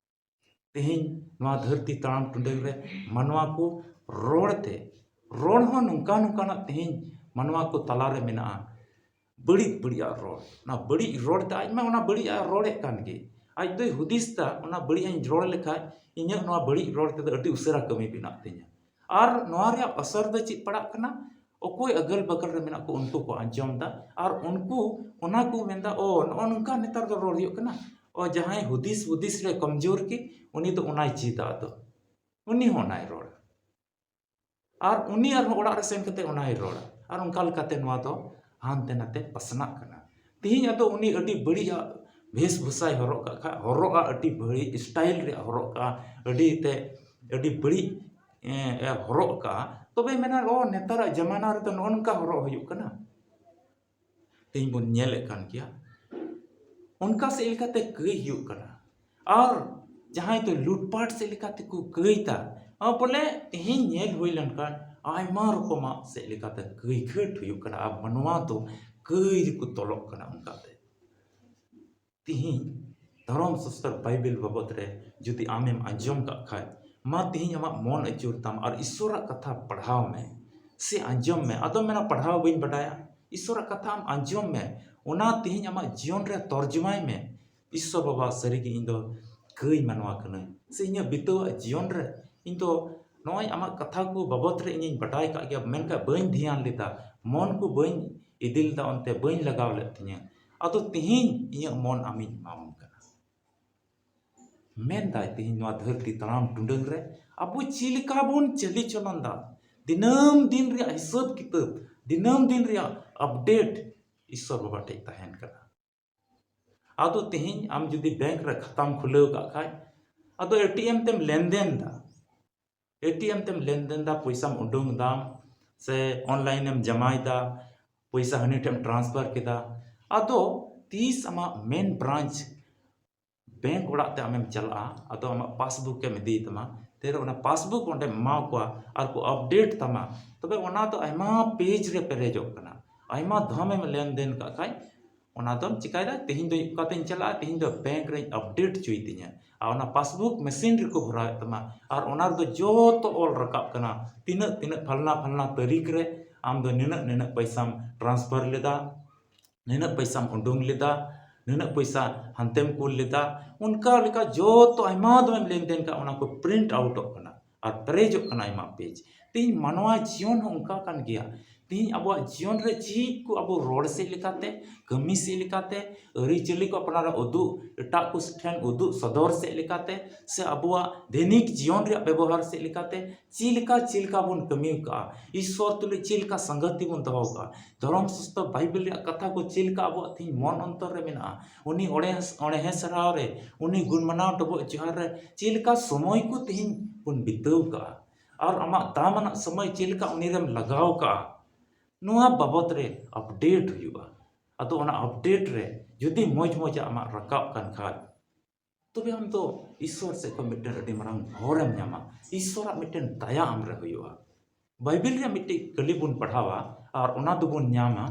ᱛᱮᱦᱮᱧ ᱱᱚᱣᱟ ᱫᱷᱟᱹᱨᱛᱤ ᱛᱟᱲᱟᱢ ᱴᱩᱰᱟᱹᱝ ᱨᱮ ᱢᱟᱱᱣᱟ ᱠᱚ ᱨᱚᱲ ᱛᱮ, ᱨᱚᱲ ᱦᱚᱸ ᱱᱚᱝᱠᱟ ᱱᱚᱝᱠᱟᱱᱟᱜ ᱛᱮᱦᱮᱧ ᱢᱟᱱᱣᱟ ᱠᱚ ᱛᱟᱞᱟᱨᱮ ᱢᱮᱱᱟᱜᱼᱟ, ᱵᱟᱹᱲᱤᱡ ᱵᱟᱹᱲᱤᱡᱟᱜ ᱨᱚᱲ᱾ ᱚᱱᱟ ᱵᱟᱹᱲᱤᱡ ᱨᱚᱲ ᱛᱮ ᱟᱡ ᱢᱟ ᱚᱱᱟ ᱵᱟᱹᱲᱤᱡᱟᱜ ᱨᱚᱲᱮᱫ ᱠᱟᱱ ᱜᱮ᱾ ᱟᱡ ᱫᱚᱭ ᱦᱩᱫᱤᱥ ᱫᱟ, ᱚᱱᱟ ᱵᱟᱹᱲᱤᱡ ᱤᱧ ᱨᱚᱲ ᱞᱮᱠᱷᱟᱡ ᱤᱧᱟᱹᱜ ᱱᱚᱣᱟ ᱵᱟᱹᱲᱤᱡ ᱨᱚᱲ ᱛᱮᱫᱚ ᱟᱹᱰᱤ ᱩᱥᱟᱹᱨᱟ ᱠᱟᱹᱢᱤ ᱵᱮᱱᱟᱜ ᱛᱤᱧᱟ᱾ ᱟᱨ ᱱᱚᱣᱟ ᱨᱮᱭᱟᱜ ᱟᱥᱚᱨ ᱫᱚ ᱪᱮᱫ ᱯᱟᱲᱟᱜ ᱠᱟᱱᱟ? ᱚᱠᱚᱭ ᱟᱜᱟᱞ ᱵᱟᱜᱟᱞ ᱨᱮ ᱢᱮᱱᱟᱜ ᱠᱚ, ᱩᱱᱠᱩ ᱠᱚ ᱟᱸᱡᱚᱢ ᱫᱟ ᱟᱨ ᱩᱱᱠᱩ ᱚᱱᱟ ᱠᱚ ᱢᱮᱱᱫᱟ, "ᱚ, ᱱᱚᱜᱼᱚ ᱱᱚᱝᱠᱟ ᱱᱮᱛᱟᱨ ᱫᱚ ᱨᱚᱲ ᱦᱩᱭᱩᱜ ᱠᱟᱱᱟ᱾ ᱚ, ᱡᱟᱦᱟᱸᱭ ᱦᱩᱫᱤᱥ ᱦᱩᱫᱤᱥ ᱨᱮ ᱠᱚᱢᱡᱳᱨ ᱜᱮ, ᱩᱱᱤ ᱫᱚ ᱚᱱᱟᱭ ᱪᱮᱫᱟ, ᱟᱫᱚ ᱩᱱᱤ ᱦᱚᱸ ᱚᱱᱟᱭ ᱨᱚᱲᱟ᱾ ᱟᱨ ᱩᱱᱤ ᱟᱨᱦᱚᱸ ᱚᱲᱟᱜ ᱨᱮ ᱥᱮᱱ ᱠᱟᱛᱮ ᱚᱱᱟᱭ ᱨᱚᱲᱟ᱾" ᱟᱨ ᱚᱱᱠᱟ ᱞᱮᱠᱟᱛᱮ ᱱᱚᱣᱟ ᱫᱚ ᱦᱟᱱᱛᱮ ᱱᱟᱛᱮ ᱯᱟᱥᱱᱟᱜ ᱠᱟᱱᱟ᱾ ᱛᱤᱦᱤᱧ ᱟᱫᱚ ᱩᱱᱤ ᱟᱹᱰᱤ ᱵᱟᱹᱲᱤᱡᱟᱜ ᱵᱷᱮᱥᱵᱷᱩᱥᱟᱭ ᱦᱚᱨᱚᱜ ᱠᱟᱜ ᱠᱷᱟᱡ, ᱦᱚᱨᱚᱜᱼᱟ, ᱟᱹᱰᱤ ᱵᱟᱹᱲᱤᱡ ᱥᱴᱟᱭᱤᱞ ᱨᱮᱭᱟᱜ ᱦᱚᱨᱚᱜ ᱠᱟᱜᱼᱟ, ᱟᱹᱰᱤ ᱛᱮ, ᱟᱹᱰᱤ ᱵᱟᱹᱲᱤᱡ, ᱮ, ᱮ ᱦᱚᱨᱚᱜ ᱠᱟᱜᱼᱟ, ᱛᱚᱵᱮ ᱢᱮᱱᱟ, "ᱚ, ᱱᱮᱛᱟᱨᱟᱜ ᱡᱟᱢᱟᱱᱟ ᱨᱮᱫᱚ ᱱᱚᱜᱼᱚ ᱱᱚᱝᱠᱟ ᱦᱚᱨᱚᱜ ᱦᱩᱭᱩᱜ ᱠᱟᱱᱟ᱾" ᱛᱮᱦᱮᱧ ᱵᱚᱱ ᱧᱮᱞᱮᱫ ᱠᱟᱱ ᱜᱮᱭᱟ᱾ ᱚᱱᱠᱟ ᱥᱮᱫ ᱞᱮᱠᱟᱛᱮ ᱠᱟᱹᱭ ᱦᱩᱭᱩᱜ ᱠᱟᱱᱟ᱾ ᱟᱨ ᱡᱟᱦᱟᱸᱭ ᱫᱚ ᱞᱩᱴᱯᱟᱴ ᱥᱮᱫ ᱞᱮᱠᱟ ᱛᱮᱠᱚ ᱠᱟᱹᱭ ᱫᱟ, ᱟᱨ ᱵᱚᱞᱮ ᱛᱮᱦᱮᱧ ᱧᱮᱞ ᱦᱩᱭ ᱞᱮᱱᱠᱷᱟᱱ ᱟᱭᱢᱟ ᱨᱚᱠᱚᱢᱟᱜ ᱥᱮᱫ ᱞᱮᱠᱟᱛᱮ ᱠᱟᱹᱭ ᱜᱷᱟᱹᱴ ᱦᱩᱭᱩᱜ ᱠᱟᱱᱟ᱾ ᱟᱨ ᱢᱟᱱᱣᱟ ᱫᱚ ᱠᱟᱹᱭ ᱨᱮᱠᱚ ᱛᱚᱞᱚᱜ ᱠᱟᱱᱟ᱾ ᱚᱱᱠᱟᱛᱮ ᱛᱤᱦᱤᱧ ᱫᱷᱚᱨᱚᱢ ᱥᱟᱥᱛᱚᱨ ᱵᱟᱭᱵᱮᱞ ᱵᱟᱵᱚᱫ ᱨᱮ ᱡᱩᱫᱤ ᱟᱢᱮᱢ ᱟᱸᱡᱚᱢ ᱠᱟᱜ ᱠᱷᱟᱡ, ᱢᱟ ᱛᱤᱦᱤᱧ ᱟᱢᱟᱜ ᱢᱚᱱ ᱟᱹᱪᱩᱨ ᱛᱟᱢ ᱟᱨ ᱤᱥᱥᱚᱨᱟᱜ ᱠᱟᱛᱷᱟ ᱯᱟᱲᱦᱟᱣ ᱢᱮ ᱥᱮ ᱟᱸᱡᱚᱢ ᱢᱮ᱾ ᱟᱫᱚᱢ ᱢᱮᱱᱟ, "ᱯᱟᱲᱦᱟᱣ ᱵᱟᱹᱧ ᱵᱟᱰᱟᱭᱟ᱾" ᱤᱥᱥᱚᱨᱟᱜ ᱠᱟᱛᱷᱟ ᱟᱢ ᱟᱸᱡᱚᱢ ᱢᱮ, ᱚᱱᱟ ᱛᱤᱦᱤᱧ ᱟᱢᱟᱜ ᱡᱤᱭᱚᱱ ᱨᱮ ᱛᱚᱨᱡᱚᱢᱟᱭ ᱢᱮ᱾ "ᱤᱥᱥᱚᱨ ᱵᱟᱵᱟ, ᱥᱟᱹᱨᱤᱜᱮ ᱤᱧ ᱫᱚ ᱠᱟᱹᱭ ᱢᱟᱱᱣᱟ ᱠᱟᱹᱱᱟᱹᱧ, ᱥᱮ ᱤᱧᱟᱹᱜ ᱵᱤᱛᱟᱹᱣᱟᱜ ᱡᱤᱭᱚᱱ ᱨᱮ ᱤᱧ ᱫᱚ ᱱᱚᱜᱼᱚᱭ ᱟᱢᱟᱜ ᱠᱟᱛᱷᱟ ᱠᱚ ᱵᱟᱵᱚᱫ ᱨᱮ ᱤᱧᱤᱧ ᱵᱟᱰᱟᱭ ᱠᱟᱜ ᱜᱮᱭᱟ, ᱢᱮᱱᱠᱷᱟᱱ ᱵᱟᱹᱧ ᱫᱷᱮᱭᱟᱱ ᱞᱮᱫᱟ, ᱢᱚᱱ ᱠᱚ ᱵᱟᱹᱧ ᱤᱫᱤ ᱞᱮᱫᱟ, ᱚᱱᱛᱮ ᱵᱟᱹᱧ ᱞᱟᱜᱟᱣ ᱞᱮᱫ ᱛᱤᱧᱟᱹ᱾ ᱟᱫᱚ ᱛᱤᱦᱤᱧ ᱤᱧᱟᱹᱜ ᱢᱚᱱ ᱟᱢᱤᱧ ᱮᱢᱟᱢ ᱠᱟᱱᱟ᱾" ᱢᱮᱱᱫᱟᱭ ᱛᱤᱦᱤᱧ ᱱᱚᱣᱟ ᱫᱷᱟᱹᱨᱛᱤ ᱛᱟᱲᱟᱢ ᱴᱩᱰᱟᱹᱝ ᱨᱮ ᱟᱵᱚ ᱪᱮᱫ ᱞᱮᱠᱟ ᱵᱚᱱ ᱪᱟᱹᱞᱤ ᱪᱚᱞᱚᱱ ᱫᱟ, ᱫᱤᱱᱟᱹᱢ ᱫᱤᱱ ᱨᱮᱭᱟᱜ ᱦᱤᱥᱟᱹᱵ ᱠᱤᱛᱟᱹᱵ, ᱫᱤᱱᱟᱹᱢ ᱫᱤᱱ ᱨᱮᱭᱟᱜ ᱟᱯᱰᱮᱴ ᱤᱥᱥᱚᱨ ᱵᱟᱵᱟ ᱴᱷᱮᱡ ᱛᱟᱦᱮᱱ ᱠᱟᱱᱟ᱾ ᱟᱫᱚ ᱛᱮᱦᱮᱧ ᱟᱢ ᱡᱩᱫᱤ ᱵᱮᱝᱠ ᱨᱮ ᱠᱷᱟᱛᱟᱢ ᱠᱷᱩᱞᱟᱹᱣ ᱠᱟᱜ ᱠᱷᱟᱡ, ᱟᱫᱚ ᱮ ᱴᱤ ᱮᱢ ᱛᱮᱢ ᱞᱮᱱᱫᱮᱱ ᱫᱟ, ᱮ ᱴᱤ ᱮᱢ ᱛᱮᱢ ᱞᱮᱱᱫᱮᱱ ᱫᱟ, ᱯᱚᱭᱥᱟᱢ ᱩᱰᱩᱝ ᱫᱟᱢ ᱥᱮ ᱚᱱᱞᱟᱭᱤᱱ ᱮᱢ ᱡᱟᱢᱟᱭ ᱫᱟ, ᱯᱚᱭᱥᱟ ᱦᱟᱹᱱᱤ ᱴᱷᱮᱱ ᱴᱨᱟᱱᱥᱯᱷᱟᱨ ᱠᱮᱫᱟ᱾ ᱟᱫᱚ ᱛᱤᱥ ᱟᱢᱟᱜ ᱢᱮᱱ ᱵᱨᱟᱧᱪ ᱵᱮᱝᱠ ᱚᱲᱟᱜ ᱛᱮ ᱟᱢᱮᱢ ᱪᱟᱞᱟᱜᱼᱟ, ᱟᱫᱚ ᱟᱢᱟᱜ ᱯᱟᱥᱵᱩᱠ ᱮᱢ ᱤᱫᱤᱭ ᱛᱟᱢᱟ, ᱛᱮᱨᱮ ᱚᱱᱟ ᱯᱟᱥᱵᱩᱠ ᱚᱸᱰᱮᱢ ᱮᱢᱟ ᱠᱚᱣᱟ ᱟᱨ ᱠᱚ ᱟᱯᱰᱮᱴ ᱛᱟᱢᱟ, ᱛᱚᱵᱮ ᱚᱱᱟ ᱫᱚ ᱟᱭᱢᱟ ᱯᱮᱡᱽ ᱨᱮ ᱯᱮᱨᱮᱡᱚᱜ ᱠᱟᱱᱟ, ᱟᱭᱢᱟ ᱫᱷᱟᱢᱮᱢ ᱞᱮᱱᱫᱮᱱ ᱠᱟᱜ ᱠᱷᱟᱡ, ᱚᱱᱟ ᱫᱚᱢ ᱪᱤᱠᱟᱭᱫᱟ, ᱛᱮᱦᱮᱧ ᱫᱚ ᱚᱠᱟᱛᱮᱧ ᱪᱟᱞᱟᱜᱼᱟ, ᱛᱮᱦᱮᱧ ᱫᱚ ᱵᱮᱝᱠ ᱨᱮᱧ ᱟᱯᱰᱮᱴ ᱦᱚᱪᱚᱭ ᱛᱤᱧᱟ᱾ ᱟᱨ ᱚᱱᱟ ᱯᱟᱥᱵᱩᱠ ᱢᱮᱥᱤᱱ ᱨᱮᱠᱚ ᱵᱷᱚᱨᱟᱣᱮᱫ ᱛᱟᱢᱟ, ᱟᱨ ᱚᱱᱟ ᱨᱮᱫᱚ ᱡᱚᱛᱚ ᱚᱞ ᱨᱟᱠᱟᱵ ᱠᱟᱱᱟ, ᱛᱤᱱᱟᱹᱜ ᱛᱤᱱᱟᱹᱜ ᱯᱷᱟᱞᱱᱟ ᱯᱷᱟᱞᱱᱟ ᱛᱟᱹᱨᱤᱠᱷ ᱨᱮ ᱟᱢ ᱫᱚ ᱱᱤᱱᱟᱹᱜ ᱱᱤᱱᱟᱹᱜ ᱯᱚᱭᱥᱟᱢ ᱴᱨᱟᱱᱥᱯᱷᱟᱨ ᱞᱮᱫᱟ, ᱱᱤᱱᱟᱹᱜ ᱯᱚᱭᱥᱟᱢ ᱩᱰᱩᱝ ᱞᱮᱫᱟ, ᱱᱤᱱᱟᱹᱜ ᱯᱚᱭᱥᱟ ᱦᱟᱱᱛᱮᱢ ᱠᱩᱞ ᱞᱮᱫᱟ, ᱚᱱᱠᱟ ᱞᱮᱠᱟ ᱡᱚᱛᱚ ᱟᱭᱢᱟ ᱫᱚᱢᱮᱢ ᱞᱮᱱᱫᱮᱱ ᱠᱟᱜ, ᱚᱱᱟ ᱠᱚ ᱯᱨᱤᱱᱴ ᱟᱣᱩᱴᱚᱜ ᱠᱟᱱᱟ ᱟᱨ ᱯᱮᱨᱮᱡᱚᱜ ᱠᱟᱱᱟ ᱟᱭᱢᱟ ᱯᱮᱡᱽ᱾ ᱛᱮᱦᱮᱧ ᱢᱟᱱᱣᱟ ᱡᱤᱭᱚᱱ ᱦᱚᱸ ᱚᱱᱠᱟ ᱠᱟᱱ ᱜᱮᱭᱟ᱾ ᱛᱮᱦᱮᱧ ᱟᱵᱚᱣᱟᱜ ᱡᱤᱭᱚᱱ ᱨᱮ ᱪᱮᱫ ᱠᱚ ᱟᱵᱚ ᱨᱚᱲ ᱥᱮᱫ ᱞᱮᱠᱟᱛᱮ, ᱠᱟᱹᱢᱤ ᱥᱮᱫ ᱞᱮᱠᱟᱛᱮ, ᱟᱹᱨᱤᱪᱟᱹᱞᱤ ᱠᱚ ᱟᱯᱱᱟᱨᱟᱜ ᱩᱫᱩᱜ, ᱮᱴᱟᱜ ᱠᱚ ᱴᱷᱮᱱ ᱩᱫᱩᱜ ᱥᱚᱫᱚᱨ ᱥᱮᱫ ᱞᱮᱠᱟᱛᱮ, ᱥᱮ ᱟᱵᱚᱣᱟᱜ ᱫᱷᱮᱱᱤᱠ ᱡᱤᱭᱚᱱ ᱨᱮᱭᱟᱜ ᱵᱮᱵᱚᱦᱟᱨ ᱥᱮᱫ ᱞᱮᱠᱟᱛᱮ ᱪᱮᱫ ᱞᱮᱠᱟ, ᱪᱮᱫ ᱞᱮᱠᱟ ᱵᱚᱱ ᱠᱟᱹᱢᱤ ᱟᱠᱟᱫᱼᱟ, ᱤᱥᱥᱚᱨ ᱛᱩᱞᱩᱡ ᱪᱮᱫ ᱞᱮᱠᱟ ᱥᱟᱝᱜᱟᱛᱤ ᱵᱚᱱ ᱫᱚᱦᱚ ᱟᱠᱟᱫᱼᱟ, ᱫᱷᱚᱨᱚᱢ ᱥᱟᱥᱛᱨᱚ ᱵᱟᱭᱵᱮᱞ ᱨᱮᱭᱟᱜ ᱠᱟᱛᱷᱟ ᱠᱚ ᱪᱮᱫ ᱞᱮᱠᱟ ᱟᱵᱚᱣᱟᱜ ᱛᱮᱦᱮᱧ ᱢᱚᱱ ᱚᱱᱛᱚᱨ ᱨᱮ ᱢᱮᱱᱟᱜᱼᱟ, ᱩᱱᱤ ᱚᱬᱦᱮ, ᱚᱬᱦᱮ ᱥᱟᱨᱦᱟᱣ ᱨᱮ, ᱩᱱᱤ ᱜᱩᱱ ᱢᱟᱱᱟᱣ ᱰᱚᱵᱚᱜ ᱡᱚᱦᱟᱨ ᱨᱮ ᱪᱮᱫ ᱞᱮᱠᱟ ᱥᱚᱢᱚᱭ ᱠᱚ ᱛᱮᱦᱮᱧ ᱵᱚᱱ ᱵᱤᱛᱟᱹᱣ ᱠᱟᱜᱼᱟ, ᱟᱨ ᱟᱢᱟᱜ ᱫᱟᱢ ᱟᱱᱟᱜ ᱥᱚᱢᱚᱭ ᱪᱮᱫ ᱞᱮᱠᱟ ᱩᱱᱤ ᱨᱮᱢ ᱞᱟᱜᱟᱣ ᱠᱟᱜᱼᱟ, ᱱᱚᱣᱟ ᱵᱟᱵᱚᱛ ᱨᱮ ᱟᱯᱰᱮᱴ ᱦᱩᱭᱩᱜᱼᱟ᱾ ᱟᱫᱚ ᱚᱱᱟ ᱟᱯᱰᱮᱴ ᱨᱮ ᱡᱩᱫᱤ ᱢᱚᱡᱽ ᱢᱚᱡᱟᱜ ᱟᱢᱟᱜ ᱨᱟᱠᱟᱵ ᱠᱟᱱ ᱠᱷᱟᱡ, ᱛᱚᱵᱮ ᱟᱢ ᱫᱚ ᱤᱥᱥᱚᱨ ᱥᱮᱫ ᱠᱷᱚᱱ ᱢᱤᱫᱴᱮᱱ ᱟᱹᱰᱤ ᱢᱟᱨᱟᱝ ᱵᱷᱚᱨᱮᱢ ᱧᱟᱢᱟ, ᱤᱥᱥᱚᱨᱟᱜ ᱢᱤᱫᱴᱮᱱ ᱫᱟᱭᱟ ᱟᱢ ᱨᱮ ᱦᱩᱭᱩᱜᱼᱟ᱾ ᱵᱟᱭᱵᱮᱞ ᱨᱮᱭᱟᱜ ᱢᱤᱫᱴᱮᱱ ᱠᱟᱹᱞᱤ ᱵᱚᱱ ᱯᱟᱲᱦᱟᱣᱟ ᱟᱨ ᱚᱱᱟ ᱫᱚᱵᱚᱱ ᱧᱟᱢᱟ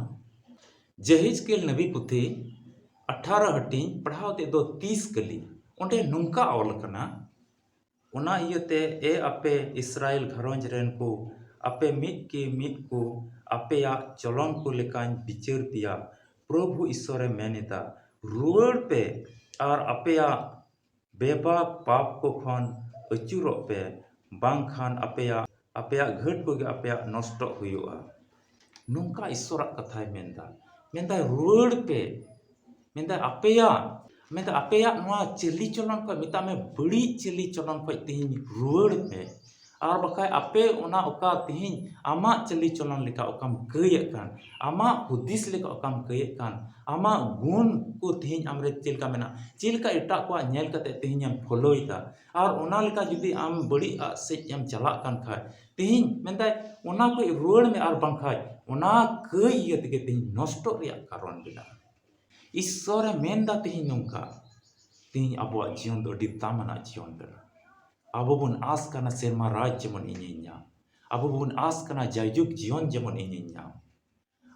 ᱡᱮᱦᱮᱡᱠᱮᱞ ᱱᱟᱵᱤ ᱯᱩᱛᱷᱤ ᱟᱴᱷᱟᱨᱚ ᱦᱟᱹᱴᱤᱧ, ᱯᱟᱲᱦᱟᱣ ᱛᱮᱫ ᱫᱚ ᱛᱤᱥ ᱠᱟᱹᱞᱤ᱾ ᱚᱸᱰᱮ ᱱᱚᱝᱠᱟ ᱚᱞ ᱟᱠᱟᱱᱟ, ᱚᱱᱟ ᱤᱭᱟᱹᱛᱮ ᱮ ᱟᱯᱮ ᱤᱥᱨᱟᱭᱮᱞ ᱜᱷᱟᱨᱚᱸᱡᱽ ᱨᱮᱱ ᱠᱚ, ᱟᱯᱮ ᱢᱤᱫ ᱠᱮ ᱢᱤᱫ ᱠᱚ ᱟᱯᱮᱭᱟᱜ ᱪᱚᱞᱚᱱ ᱠᱚ ᱞᱮᱠᱟᱧ ᱵᱤᱪᱟᱹᱨ ᱯᱮᱭᱟ, ᱯᱨᱚᱵᱷᱩ ᱤᱥᱥᱚᱨᱮ ᱢᱮᱱ ᱮᱫᱟ, ᱨᱩᱣᱟᱹᱲ ᱯᱮ ᱟᱨ ᱟᱯᱮᱭᱟᱜ ᱵᱮᱵᱟᱠ ᱯᱟᱯ ᱠᱚ ᱠᱷᱚᱱ ᱟᱹᱪᱩᱨᱚᱜ ᱯᱮ, ᱵᱟᱝᱠᱷᱟᱱ ᱟᱯᱮᱭᱟᱜ, ᱟᱯᱮᱭᱟᱜ ᱜᱷᱟᱹᱴ ᱠᱚᱜᱮ ᱟᱯᱮᱭᱟᱜ ᱱᱚᱥᱴᱚᱜ ᱦᱩᱭᱩᱜᱼᱟ᱾ ᱱᱚᱝᱠᱟ ᱤᱥᱥᱚᱨᱟᱜ ᱠᱟᱛᱷᱟᱭ ᱢᱮᱱᱫᱟ᱾ ᱢᱮᱱᱫᱟᱭ, ᱨᱩᱣᱟᱹᱲ ᱯᱮ᱾ ᱢᱮᱱᱫᱟᱭ, ᱟᱯᱮᱭᱟᱜ, ᱢᱮᱱᱫᱟᱭ, ᱟᱯᱮᱭᱟᱜ ᱱᱚᱣᱟ ᱪᱟᱹᱞᱤ ᱪᱚᱞᱚᱱ ᱠᱷᱚᱱ, ᱢᱮᱛᱟᱜ ᱢᱮ, ᱵᱟᱹᱲᱤᱡ ᱪᱟᱹᱞᱤ ᱪᱚᱞᱚᱱ ᱠᱷᱚᱱ ᱛᱮᱦᱮᱧ ᱨᱩᱣᱟᱹᱲ ᱯᱮ᱾ ᱟᱨ ᱵᱟᱠᱷᱟᱡ ᱟᱯᱮ ᱚᱱᱟ ᱚᱠᱟ ᱛᱮᱦᱮᱧ ᱟᱢᱟᱜ ᱪᱟᱹᱞᱤ ᱪᱚᱞᱚᱱ ᱞᱮᱠᱟ ᱚᱠᱟᱢ ᱠᱟᱹᱭᱮᱫ ᱠᱟᱱ, ᱟᱢᱟᱜ ᱦᱩᱫᱤᱥ ᱞᱮᱠᱟ ᱚᱠᱟᱢ ᱠᱟᱹᱭᱮᱫ ᱠᱟᱱ, ᱟᱢᱟᱜ ᱜᱩᱱ ᱠᱚ ᱛᱮᱦᱮᱧ ᱟᱢᱨᱮ ᱪᱮᱫ ᱞᱮᱠᱟ ᱢᱮᱱᱟᱜᱼᱟ, ᱪᱮᱫ ᱞᱮᱠᱟ ᱮᱴᱟᱜ ᱠᱚᱣᱟᱜ ᱧᱮᱞ ᱠᱟᱛᱮ ᱛᱮᱦᱮᱧ ᱮᱢ ᱯᱷᱚᱞᱳᱭᱮᱫᱟ, ᱟᱨ ᱚᱱᱟ ᱞᱮᱠᱟ ᱡᱩᱫᱤ ᱟᱢ ᱵᱟᱹᱲᱤᱡ ᱟᱜ ᱥᱮᱫ ᱮᱢ ᱪᱟᱞᱟᱜ ᱠᱟᱱ ᱠᱷᱟᱡ, ᱛᱮᱦᱮᱧ ᱢᱮᱱᱫᱟᱭ, ᱚᱱᱟ ᱠᱷᱚᱡ ᱨᱩᱣᱟᱹᱲ ᱢᱮ, ᱟᱨ ᱵᱟᱝᱠᱷᱟᱡ ᱚᱱᱟ ᱠᱟᱹᱭ ᱤᱭᱟᱹ ᱛᱮᱜᱮ ᱛᱮᱦᱮᱧ ᱱᱚᱥᱴᱚᱜ ᱨᱮᱭᱟᱜ ᱠᱟᱨᱚᱱ ᱢᱮᱱᱟᱜᱼᱟ᱾ ᱤᱥᱥᱚᱨᱮ ᱢᱮᱱᱫᱟ ᱛᱮᱦᱮᱧ ᱱᱚᱝᱠᱟ, ᱛᱮᱦᱮᱧ ᱟᱵᱚᱣᱟᱜ ᱡᱤᱭᱚᱱ ᱫᱚ ᱟᱹᱰᱤ ᱫᱟᱢᱟᱱᱟᱜ ᱡᱤᱭᱚᱱ ᱠᱟᱱᱟ᱾ ᱟᱵᱚ ᱵᱚᱱ ᱟᱸᱥ ᱠᱟᱱᱟ ᱥᱮᱨᱢᱟ ᱨᱟᱡᱽ ᱡᱮᱢᱚᱱ ᱤᱧᱤᱧ ᱧᱟᱢ᱾ ᱟᱵᱚ ᱵᱚᱱ ᱟᱸᱥ ᱠᱟᱱᱟ ᱡᱟᱭᱡᱩᱜᱽ ᱡᱤᱭᱚᱱ ᱡᱮᱢᱚᱱ ᱤᱧᱤᱧ ᱧᱟᱢ᱾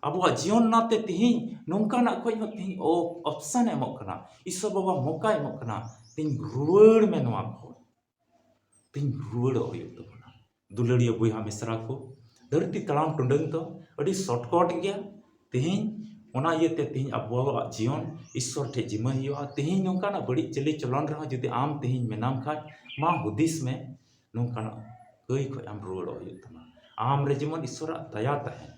ᱟᱵᱚᱣᱟᱜ ᱡᱤᱭᱚᱱ ᱚᱱᱟᱛᱮ ᱛᱮᱦᱮᱧ ᱱᱚᱝᱠᱟᱱᱟᱜ ᱠᱷᱚᱱ ᱦᱚᱸ ᱛᱮᱦᱮᱧ ᱚ-, option ᱮ ᱮᱢᱚᱜ ᱠᱟᱱᱟ᱾ ᱤᱥᱚᱨ ᱵᱟᱵᱟ ᱢᱚᱠᱟᱭ ᱮᱢᱚᱜ ᱠᱟᱱᱟ᱾ ᱛᱮᱦᱮᱧ ᱨᱩᱣᱟᱹᱲ ᱢᱮ ᱱᱚᱣᱟ ᱠᱷᱚᱱ᱾ ᱛᱮᱦᱮᱧ ᱨᱩᱣᱟᱹᱲᱚᱜ ᱦᱩᱭᱩᱜ ᱛᱟᱵᱚᱱᱟ᱾ ᱫᱩᱞᱟᱹᱲᱤᱭᱟᱹ ᱵᱚᱭᱦᱟ ᱢᱤᱥᱨᱟ ᱠᱚ, ᱫᱷᱟᱹᱨᱛᱤ ᱛᱟᱲᱟᱢ ᱴᱩᱰᱟᱹᱝ ᱫᱚ ᱟᱹᱰᱤ shortcut ᱜᱮᱭᱟ᱾ ᱛᱮᱦᱮᱧ ᱚᱱᱟ ᱤᱭᱟᱹᱛᱮ ᱛᱮᱦᱮᱧ ᱟᱵᱚᱣᱟᱜ ᱡᱤᱭᱚᱱ ᱤᱥᱚᱨ ᱴᱷᱮᱱ ᱡᱤᱢᱟᱹ ᱦᱩᱭᱩᱜᱼᱟ᱾ ᱛᱮᱦᱮᱧ ᱱᱚᱝᱠᱟᱱᱟᱜ ᱵᱟᱹᱲᱤᱡ ᱪᱟᱹᱞᱤ ᱪᱚᱞᱚᱱ ᱨᱮᱦᱚᱸ ᱡᱩᱫᱤ ᱟᱢ ᱛᱮᱦᱮᱧ ᱢᱮᱱᱟᱢ ᱠᱷᱟᱡ, ᱢᱟ ᱦᱩᱫᱤᱥ ᱢᱮ, ᱱᱚᱝᱠᱟᱱᱟᱜ ᱠᱟᱹᱭ ᱠᱷᱚᱱ ᱟᱢ ᱨᱩᱣᱟᱹᱲᱚᱜ ᱦᱩᱭᱩᱜ ᱛᱟᱢᱟ᱾ ᱟᱢ ᱨᱮ ᱡᱮᱢᱚᱱ ᱤᱥᱚᱨᱟᱜ ᱫᱟᱭᱟ ᱛᱟᱦᱮᱱ᱾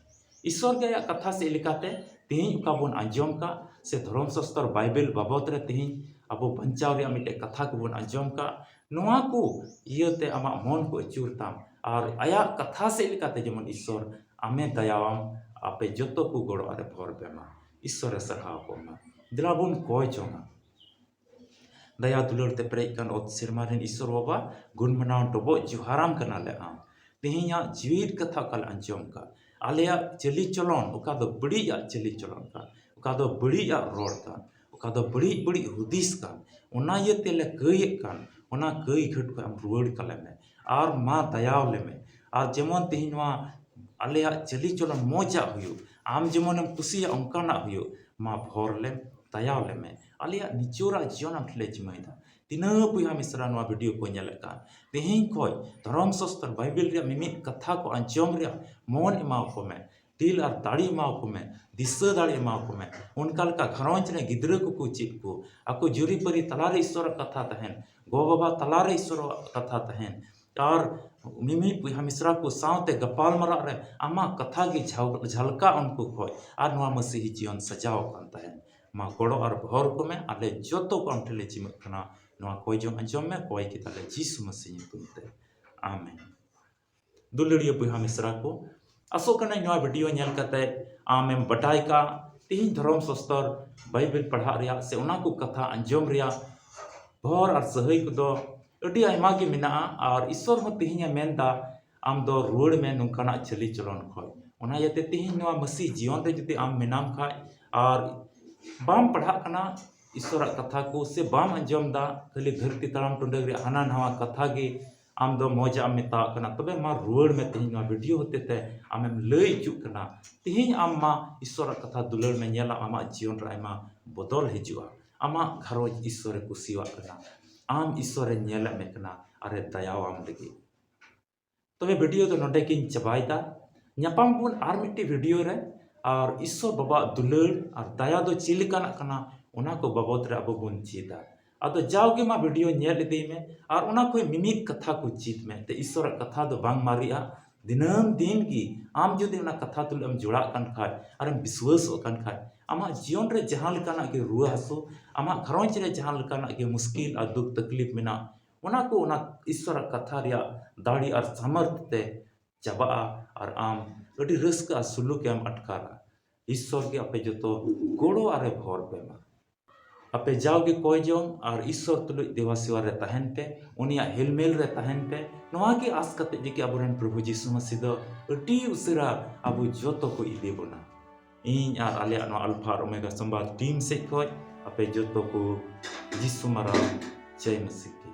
ᱤᱥᱚᱨ ᱜᱮ ᱟᱭᱟᱜ ᱠᱟᱛᱷᱟ ᱥᱮᱫ ᱞᱮᱠᱟᱛᱮ ᱛᱮᱦᱮᱧ ᱚᱠᱟ ᱵᱚᱱ ᱟᱸᱡᱚᱢ ᱠᱟᱜ ᱥᱮ ᱫᱷᱚᱨᱚᱢ ᱥᱟᱥᱛᱚᱨ ᱵᱟᱭᱵᱮᱞ ᱵᱟᱵᱚᱫ ᱨᱮ ᱛᱮᱦᱮᱧ ᱟᱵᱚ ᱵᱟᱧᱪᱟᱣ ᱨᱮᱭᱟᱜ ᱢᱤᱫᱴᱮᱡ ᱠᱟᱛᱷᱟ ᱠᱚᱵᱚᱱ ᱟᱸᱡᱚᱢ ᱠᱟᱜ, ᱱᱚᱣᱟ ᱠᱚ ᱤᱭᱟᱹᱛᱮ ᱟᱢᱟᱜ ᱢᱚᱱ ᱠᱚ ᱟᱹᱪᱩᱨ ᱛᱟᱢ᱾ ᱟᱨ ᱟᱭᱟᱜ ᱠᱟᱛᱷᱟ ᱥᱮᱫ ᱞᱮᱠᱟᱛᱮ ᱡᱮᱢᱚᱱ ᱤᱥᱚᱨ ᱟᱢᱮ ᱫᱟᱭᱟᱣᱟᱢ, ᱟᱯᱮ ᱡᱚᱛᱚ ᱠᱚ ᱜᱚᱲᱚ ᱟᱨᱮ ᱵᱷᱚᱨ ᱯᱮ ᱢᱟ᱾ ᱤᱥᱚᱨᱮ ᱥᱟᱨᱦᱟᱣ ᱠᱚᱜ ᱢᱟ᱾ ᱫᱮᱞᱟ ᱵᱚᱱ ᱠᱚᱭ ᱡᱚᱝᱟ᱾ ᱫᱟᱭᱟ ᱫᱩᱞᱟᱹᱲ ᱛᱮ ᱯᱮᱨᱮᱡ ᱠᱟᱱ ᱚᱛ ᱥᱮᱨᱢᱟ ᱨᱮᱱ ᱤᱥᱚᱨ ᱵᱟᱵᱟ, ᱜᱩᱱ ᱢᱟᱱᱟᱣ ᱰᱚᱵᱚᱜ ᱡᱚᱦᱟᱨᱟᱢ ᱠᱟᱱᱟᱞᱮ ᱟᱢ᱾ ᱛᱮᱦᱮᱧᱟᱜ ᱡᱤᱣᱤᱫ ᱠᱟᱛᱷᱟ ᱚᱠᱟ ᱞᱮ ᱟᱸᱡᱚᱢ ᱠᱟᱜ, ᱟᱞᱮᱭᱟᱜ ᱪᱟᱹᱞᱤ ᱪᱚᱞᱚᱱ ᱚᱠᱟ ᱫᱚ ᱵᱟᱹᱲᱤᱡᱟᱜ ᱪᱟᱹᱞᱤ ᱪᱚᱞᱚᱱ ᱠᱟᱱ, ᱚᱠᱟ ᱫᱚ ᱵᱟᱹᱲᱤᱡᱟᱜ ᱨᱚᱲ ᱠᱟᱱ, ᱚᱠᱟ ᱫᱚ ᱵᱟᱹᱲᱤᱡ ᱵᱟᱹᱲᱤᱡ ᱦᱩᱫᱤᱥ ᱠᱟᱱ, ᱚᱱᱟ ᱤᱭᱟᱹ ᱛᱮᱞᱮ ᱠᱟᱹᱭᱮᱫ ᱠᱟᱱ, ᱚᱱᱟ ᱠᱟᱹᱭ ᱜᱷᱟᱹᱴ ᱠᱷᱚᱱ ᱟᱢ ᱨᱩᱣᱟᱹᱲ ᱠᱟᱞᱮ ᱢᱮ᱾ ᱟᱨ ᱢᱟ ᱫᱟᱭᱟᱣ ᱞᱮ ᱢᱮ᱾ ᱟᱨ ᱡᱮᱢᱚᱱ ᱛᱮᱦᱮᱧ ᱱᱚᱣᱟ ᱟᱞᱮᱭᱟᱜ ᱪᱟᱹᱞᱤ ᱪᱚᱞᱚᱱ ᱢᱚᱡᱟᱜ ᱦᱩᱭᱩᱜ, ᱟᱢ ᱡᱮᱢᱚᱱᱮᱢ ᱠᱩᱥᱤᱭᱟᱜ ᱚᱱᱠᱟᱱᱟᱜ ᱦᱩᱭᱩᱜ, ᱢᱟ ᱵᱷᱚᱨ ᱞᱮᱢ, ᱫᱟᱭᱟᱣ ᱞᱮ ᱢᱮ᱾ ᱟᱞᱮᱭᱟᱜ ᱱᱤᱡᱚᱨᱟᱜ ᱡᱤᱭᱚᱱ ᱟᱢ ᱴᱷᱮᱱ ᱞᱮ ᱡᱤᱢᱟᱹᱭᱮᱫᱟ᱾ ᱛᱤᱱᱟᱹᱜ ᱵᱚᱭᱦᱟ ᱢᱤᱥᱨᱟ ᱱᱚᱣᱟ video ᱠᱚ ᱧᱮᱞᱮᱫ ᱠᱟᱱ, ᱛᱮᱦᱮᱧ ᱠᱷᱚᱡ ᱫᱷᱚᱨᱚᱢ ᱥᱟᱥᱛᱨ ᱵᱟᱭᱵᱮᱞ ᱨᱮᱭᱟᱜ ᱢᱤᱢᱤᱫ ᱠᱟᱛᱷᱟ ᱠᱚ ᱟᱸᱡᱚᱢ ᱨᱮᱭᱟᱜ ᱢᱚᱱ ᱮᱢᱟᱣ ᱠᱚ ᱢᱮ, ᱫᱤᱞ ᱟᱨ ᱫᱟᱲᱮ ᱮᱢᱟᱣ ᱠᱚ ᱢᱮ, ᱫᱤᱥᱟᱹ ᱫᱟᱲᱮ ᱮᱢᱟᱣ ᱠᱚ ᱢᱮ᱾ ᱚᱱᱠᱟ ᱞᱮᱠᱟ ᱜᱷᱟᱨᱚᱸᱡᱽ ᱨᱮ ᱜᱤᱫᱽᱨᱟᱹ ᱠᱚᱠᱚ ᱪᱮᱫ ᱠᱚ, ᱟᱠᱚ ᱡᱩᱨᱤᱯᱟᱹᱨᱤ ᱛᱟᱞᱟᱨᱮ ᱤᱥᱚᱨᱟᱜ ᱠᱟᱛᱷᱟ ᱛᱟᱦᱮᱱ, ᱜᱚ ᱵᱟᱵᱟ ᱛᱟᱞᱟᱨᱮ ᱤᱥᱚᱨᱟᱜ ᱠᱟᱛᱷᱟ ᱛᱟᱦᱮᱱ, ᱟᱨ ᱢᱤᱢᱤᱫ ᱵᱚᱭᱦᱟ ᱢᱤᱥᱨᱟ ᱠᱚ ᱥᱟᱶᱛᱮ ᱜᱟᱯᱟᱞ ᱢᱟᱨᱟᱜ ᱨᱮ ᱟᱢᱟᱜ ᱠᱟᱛᱷᱟ ᱜᱮ ᱡᱷᱟᱞ-, ᱡᱷᱟᱞᱠᱟᱜ ᱩᱱᱠᱩ ᱠᱷᱚᱡ, ᱟᱨ ᱱᱚᱣᱟ ᱢᱟᱹᱥᱤᱦᱤ ᱡᱤᱭᱚᱱ ᱥᱟᱡᱟᱣ ᱟᱠᱟᱱ ᱛᱟᱦᱮᱱ᱾ ᱢᱟ ᱜᱚᱲᱚ ᱟᱨ ᱵᱷᱚᱨ ᱠᱚ ᱢᱮ, ᱟᱞᱮ ᱡᱚᱛᱚ ᱠᱚ ᱟᱢ ᱴᱷᱮᱱ ᱞᱮ ᱡᱤᱢᱟᱹᱜ ᱠᱟᱱᱟ᱾ ᱱᱚᱣᱟ ᱠᱚᱭ ᱡᱚᱝ ᱟᱸᱡᱚᱢ ᱢᱮ, ᱠᱚᱭ ᱠᱮᱫᱟᱞᱮ ᱡᱤᱥᱩ ᱢᱟᱹᱥᱤ ᱧᱩᱛᱩᱢ ᱛᱮ, ᱟᱢᱮᱱ᱾ ᱫᱩᱞᱟᱹᱲᱤᱭᱟᱹ ᱵᱚᱭᱦᱟ ᱢᱤᱥᱨᱟ ᱠᱚ, ᱟᱥᱚᱜ ᱠᱟᱹᱱᱟᱹᱧ ᱱᱚᱣᱟ video ᱧᱮᱞ ᱠᱟᱛᱮ ᱟᱢᱮᱢ ᱵᱟᱰᱟᱭ ᱠᱟᱜ, ᱛᱮᱦᱮᱧ ᱫᱷᱚᱨᱚᱢ ᱥᱟᱥᱛᱚᱨ ᱵᱟᱭᱵᱮᱞ ᱯᱟᱲᱦᱟᱜ ᱨᱮᱭᱟᱜ ᱥᱮ ᱚᱱᱟ ᱠᱚ ᱠᱟᱛᱷᱟ ᱟᱸᱡᱚᱢ ᱨᱮᱭᱟᱜ ᱵᱷᱚᱨ ᱟᱨ ᱥᱟᱹᱦᱟᱹᱭ ᱠᱚᱫᱚ ᱟᱹᱰᱤ ᱟᱭᱢᱟ ᱜᱮ ᱢᱮᱱᱟᱜᱼᱟ᱾ ᱟᱨ ᱤᱥᱚᱨ ᱦᱚᱸ ᱛᱮᱦᱮᱧ ᱮ ᱢᱮᱱᱫᱟ, ᱟᱢ ᱫᱚ ᱨᱩᱣᱟᱹᱲ ᱢᱮ ᱱᱚᱝᱠᱟᱱᱟᱜ ᱪᱟᱹᱞᱤ ᱪᱚᱞᱚᱱ ᱠᱷᱚᱡ᱾ ᱚᱱᱟ ᱤᱭᱟᱹᱛᱮ ᱛᱮᱦᱮᱧ ᱱᱚᱣᱟ ᱢᱟᱹᱥᱤ ᱡᱤᱭᱚᱱ ᱨᱮ ᱡᱩᱫᱤ ᱟᱢ ᱢᱮᱱᱟᱢ ᱠᱷᱟᱡ ᱟᱨ ᱵᱟᱢ ᱯᱟᱲᱦᱟᱜ ᱠᱟᱱᱟ, ᱤᱥᱚᱨᱟᱜ ᱠᱟᱛᱷᱟ ᱠᱚ ᱥᱮ ᱵᱟᱢ ᱟᱸᱡᱚᱢ ᱫᱟ, ᱠᱷᱟᱹᱞᱤ ᱫᱷᱟᱹᱨᱛᱤ ᱛᱟᱲᱟᱢ ᱴᱩᱰᱟᱹᱜ ᱨᱮᱭᱟᱜ ᱦᱟᱱᱟ ᱱᱟᱣᱟ ᱠᱟᱛᱷᱟ ᱜᱮ ᱟᱢ ᱫᱚ ᱢᱚᱡᱟᱜ ᱮᱢ ᱢᱮᱛᱟᱣᱟᱜ ᱠᱟᱱᱟ, ᱛᱚᱵᱮ ᱢᱟ ᱨᱩᱣᱟᱹᱲ ᱢᱮ, ᱛᱮᱦᱮᱧ ᱱᱚᱣᱟ ᱵᱷᱤᱰᱤᱭᱳ ᱦᱚᱛᱮ ᱛᱮ ᱟᱢᱮᱢ ᱞᱟᱹᱭ ᱦᱚᱪᱚᱜ ᱠᱟᱱᱟ᱾ ᱛᱮᱦᱮᱧ ᱟᱢ ᱢᱟ ᱤᱥᱚᱨᱟᱜ ᱠᱟᱛᱷᱟ ᱫᱩᱞᱟᱹᱲ ᱢᱮ, ᱧᱮᱞᱟᱢ ᱟᱢᱟᱜ ᱡᱤᱭᱚᱱ ᱨᱮ ᱟᱭᱢᱟ ᱵᱚᱫᱚᱞ ᱦᱤᱡᱩᱜᱼᱟ᱾ ᱟᱢᱟᱜ ᱜᱷᱟᱨᱚᱸᱡᱽ ᱤᱥᱚᱨᱮ ᱠᱩᱥᱤᱭᱟᱜ ᱠᱟᱱᱟ, ᱟᱢ ᱤᱥᱚᱨᱮ ᱧᱮᱞᱮᱫ ᱢᱮ ᱠᱟᱱᱟ, ᱟᱨᱮ ᱫᱟᱭᱟᱣᱟᱢ ᱞᱟᱹᱜᱤᱫ᱾ ᱛᱚᱵᱮ ᱵᱷᱤᱰᱤᱭᱳ ᱫᱚ ᱱᱚᱰᱮ ᱜᱤᱧ ᱪᱟᱵᱟᱭᱮᱫᱟ᱾ ᱧᱟᱯᱟᱢ ᱵᱚᱱ ᱟᱨ ᱢᱤᱫᱴᱤᱡ ᱵᱷᱤᱰᱤᱭᱳ ᱨᱮ, ᱟᱨ ᱤᱥᱚᱨ ᱵᱟᱵᱟᱣᱟᱜ ᱫᱩᱞᱟᱹᱲ ᱟᱨ ᱫᱟᱭᱟ ᱫᱚ ᱪᱮᱫ ᱞᱮᱠᱟᱱᱟᱜ ᱠᱟᱱᱟ, ᱚᱱᱟ ᱠᱚ ᱵᱟᱵᱚᱛ ᱨᱮ ᱟᱵᱚ ᱵᱚᱱ ᱪᱮᱫᱟ᱾ ᱟᱫᱚ ᱡᱟᱣᱜᱮ ᱢᱟ ᱵᱷᱤᱰᱤᱭᱳ ᱧᱮᱞ ᱤᱫᱤᱭ ᱢᱮ ᱟᱨ ᱚᱱᱟ ᱠᱷᱚᱱ ᱢᱤᱢᱤᱫ ᱠᱟᱛᱷᱟ ᱠᱚ ᱪᱮᱫ ᱢᱮ᱾ ᱛᱮ ᱤᱥᱚᱨᱟᱜ ᱠᱟᱛᱷᱟ ᱫᱚ ᱵᱟᱝ ᱢᱟᱨᱮᱜᱼᱟ᱾ ᱫᱤᱱᱟᱹᱢ ᱫᱤᱱ ᱜᱮ ᱟᱢ ᱡᱩᱫᱤ ᱚᱱᱟ ᱠᱟᱛᱷᱟ ᱛᱩᱞᱩᱡ ᱮᱢ ᱡᱚᱲᱟᱜ ᱠᱟᱱ ᱠᱷᱟᱡ ᱟᱨᱮᱢ ᱵᱤᱥᱣᱟᱹᱥᱚᱜ ᱠᱟᱱ ᱠᱷᱟᱡ, ᱟᱢᱟᱜ ᱡᱤᱭᱚᱱ ᱨᱮ ᱡᱟᱦᱟᱸ ᱞᱮᱠᱟᱱᱟᱜ ᱜᱮ ᱨᱩᱣᱟᱹ ᱦᱟᱹᱥᱩ, ᱟᱢᱟᱜ ᱜᱷᱟᱨᱚᱸᱡᱽ ᱨᱮ ᱡᱟᱦᱟᱸ ᱞᱮᱠᱟᱱᱟᱜ ᱜᱮ ᱢᱩᱥᱠᱤᱞ ᱟᱨ ᱫᱩᱠ ᱛᱟᱠᱞᱤᱯ ᱢᱮᱱᱟᱜ, ᱚᱱᱟ ᱠᱚ ᱚᱱᱟ ᱤᱥᱚᱨᱟᱜ ᱠᱟᱛᱷᱟ ᱨᱮᱭᱟᱜ ᱫᱟᱲᱮ ᱟᱨ ᱥᱟᱢᱚᱨᱛᱷ ᱛᱮ ᱪᱟᱵᱟᱜᱼᱟ ᱟᱨ ᱟᱢ ᱟᱹᱰᱤ ᱨᱟᱹᱥᱠᱟᱹ ᱟᱨ ᱥᱩᱞᱩᱠ ᱮᱢ ᱟᱴᱠᱟᱨᱟ᱾ ᱤᱥᱚᱨ ᱜᱮ ᱟᱯᱮ ᱡᱚᱛᱚ ᱜᱚᱲᱚ ᱟᱨᱮ ᱵᱷᱚᱨ ᱯᱮ ᱢᱟ᱾ ᱟᱯᱮ ᱡᱟᱣᱜᱮ ᱠᱚᱭ ᱡᱚᱝ ᱟᱨ ᱤᱥᱚᱨ ᱛᱩᱞᱩᱡ ᱫᱮᱣᱟ ᱥᱮᱣᱟ ᱨᱮ ᱛᱟᱦᱮᱱ ᱯᱮ, ᱩᱱᱤᱭᱟᱜ ᱦᱮᱞᱢᱮᱞ ᱨᱮ ᱛᱟᱦᱮᱱ ᱯᱮ᱾ ᱱᱚᱣᱟ ᱜᱮ ᱟᱥ ᱠᱟᱛᱮ ᱡᱮ ᱠᱤ ᱟᱵᱚᱨᱮᱱ ᱯᱨᱚᱵᱷᱩ ᱡᱤᱥᱩ ᱢᱟᱹᱥᱤ ᱫᱚ ᱟᱹᱰᱤ ᱩᱥᱟᱹᱨᱟ ᱟᱵᱚ ᱡᱚᱛᱚ ᱠᱚ ᱤᱫᱤ ᱵᱚᱱᱟ᱾ ᱤᱧ ᱟᱨ ᱟᱞᱮᱭᱟᱜ ᱱᱚᱣᱟ ᱟᱞᱯᱷᱟ ᱟᱨ ᱳᱢᱮᱜᱟ ᱥᱚᱢᱵᱟᱫ ᱴᱤᱢ ᱥᱮᱫ ᱠᱷᱚᱡ ᱟᱯᱮ ᱡᱚᱛᱚ ᱠᱚ ᱡᱤᱥᱩ ᱢᱟᱨᱟᱝ ᱡᱟᱭ ᱢᱟᱹᱥᱤ ᱠᱤ᱾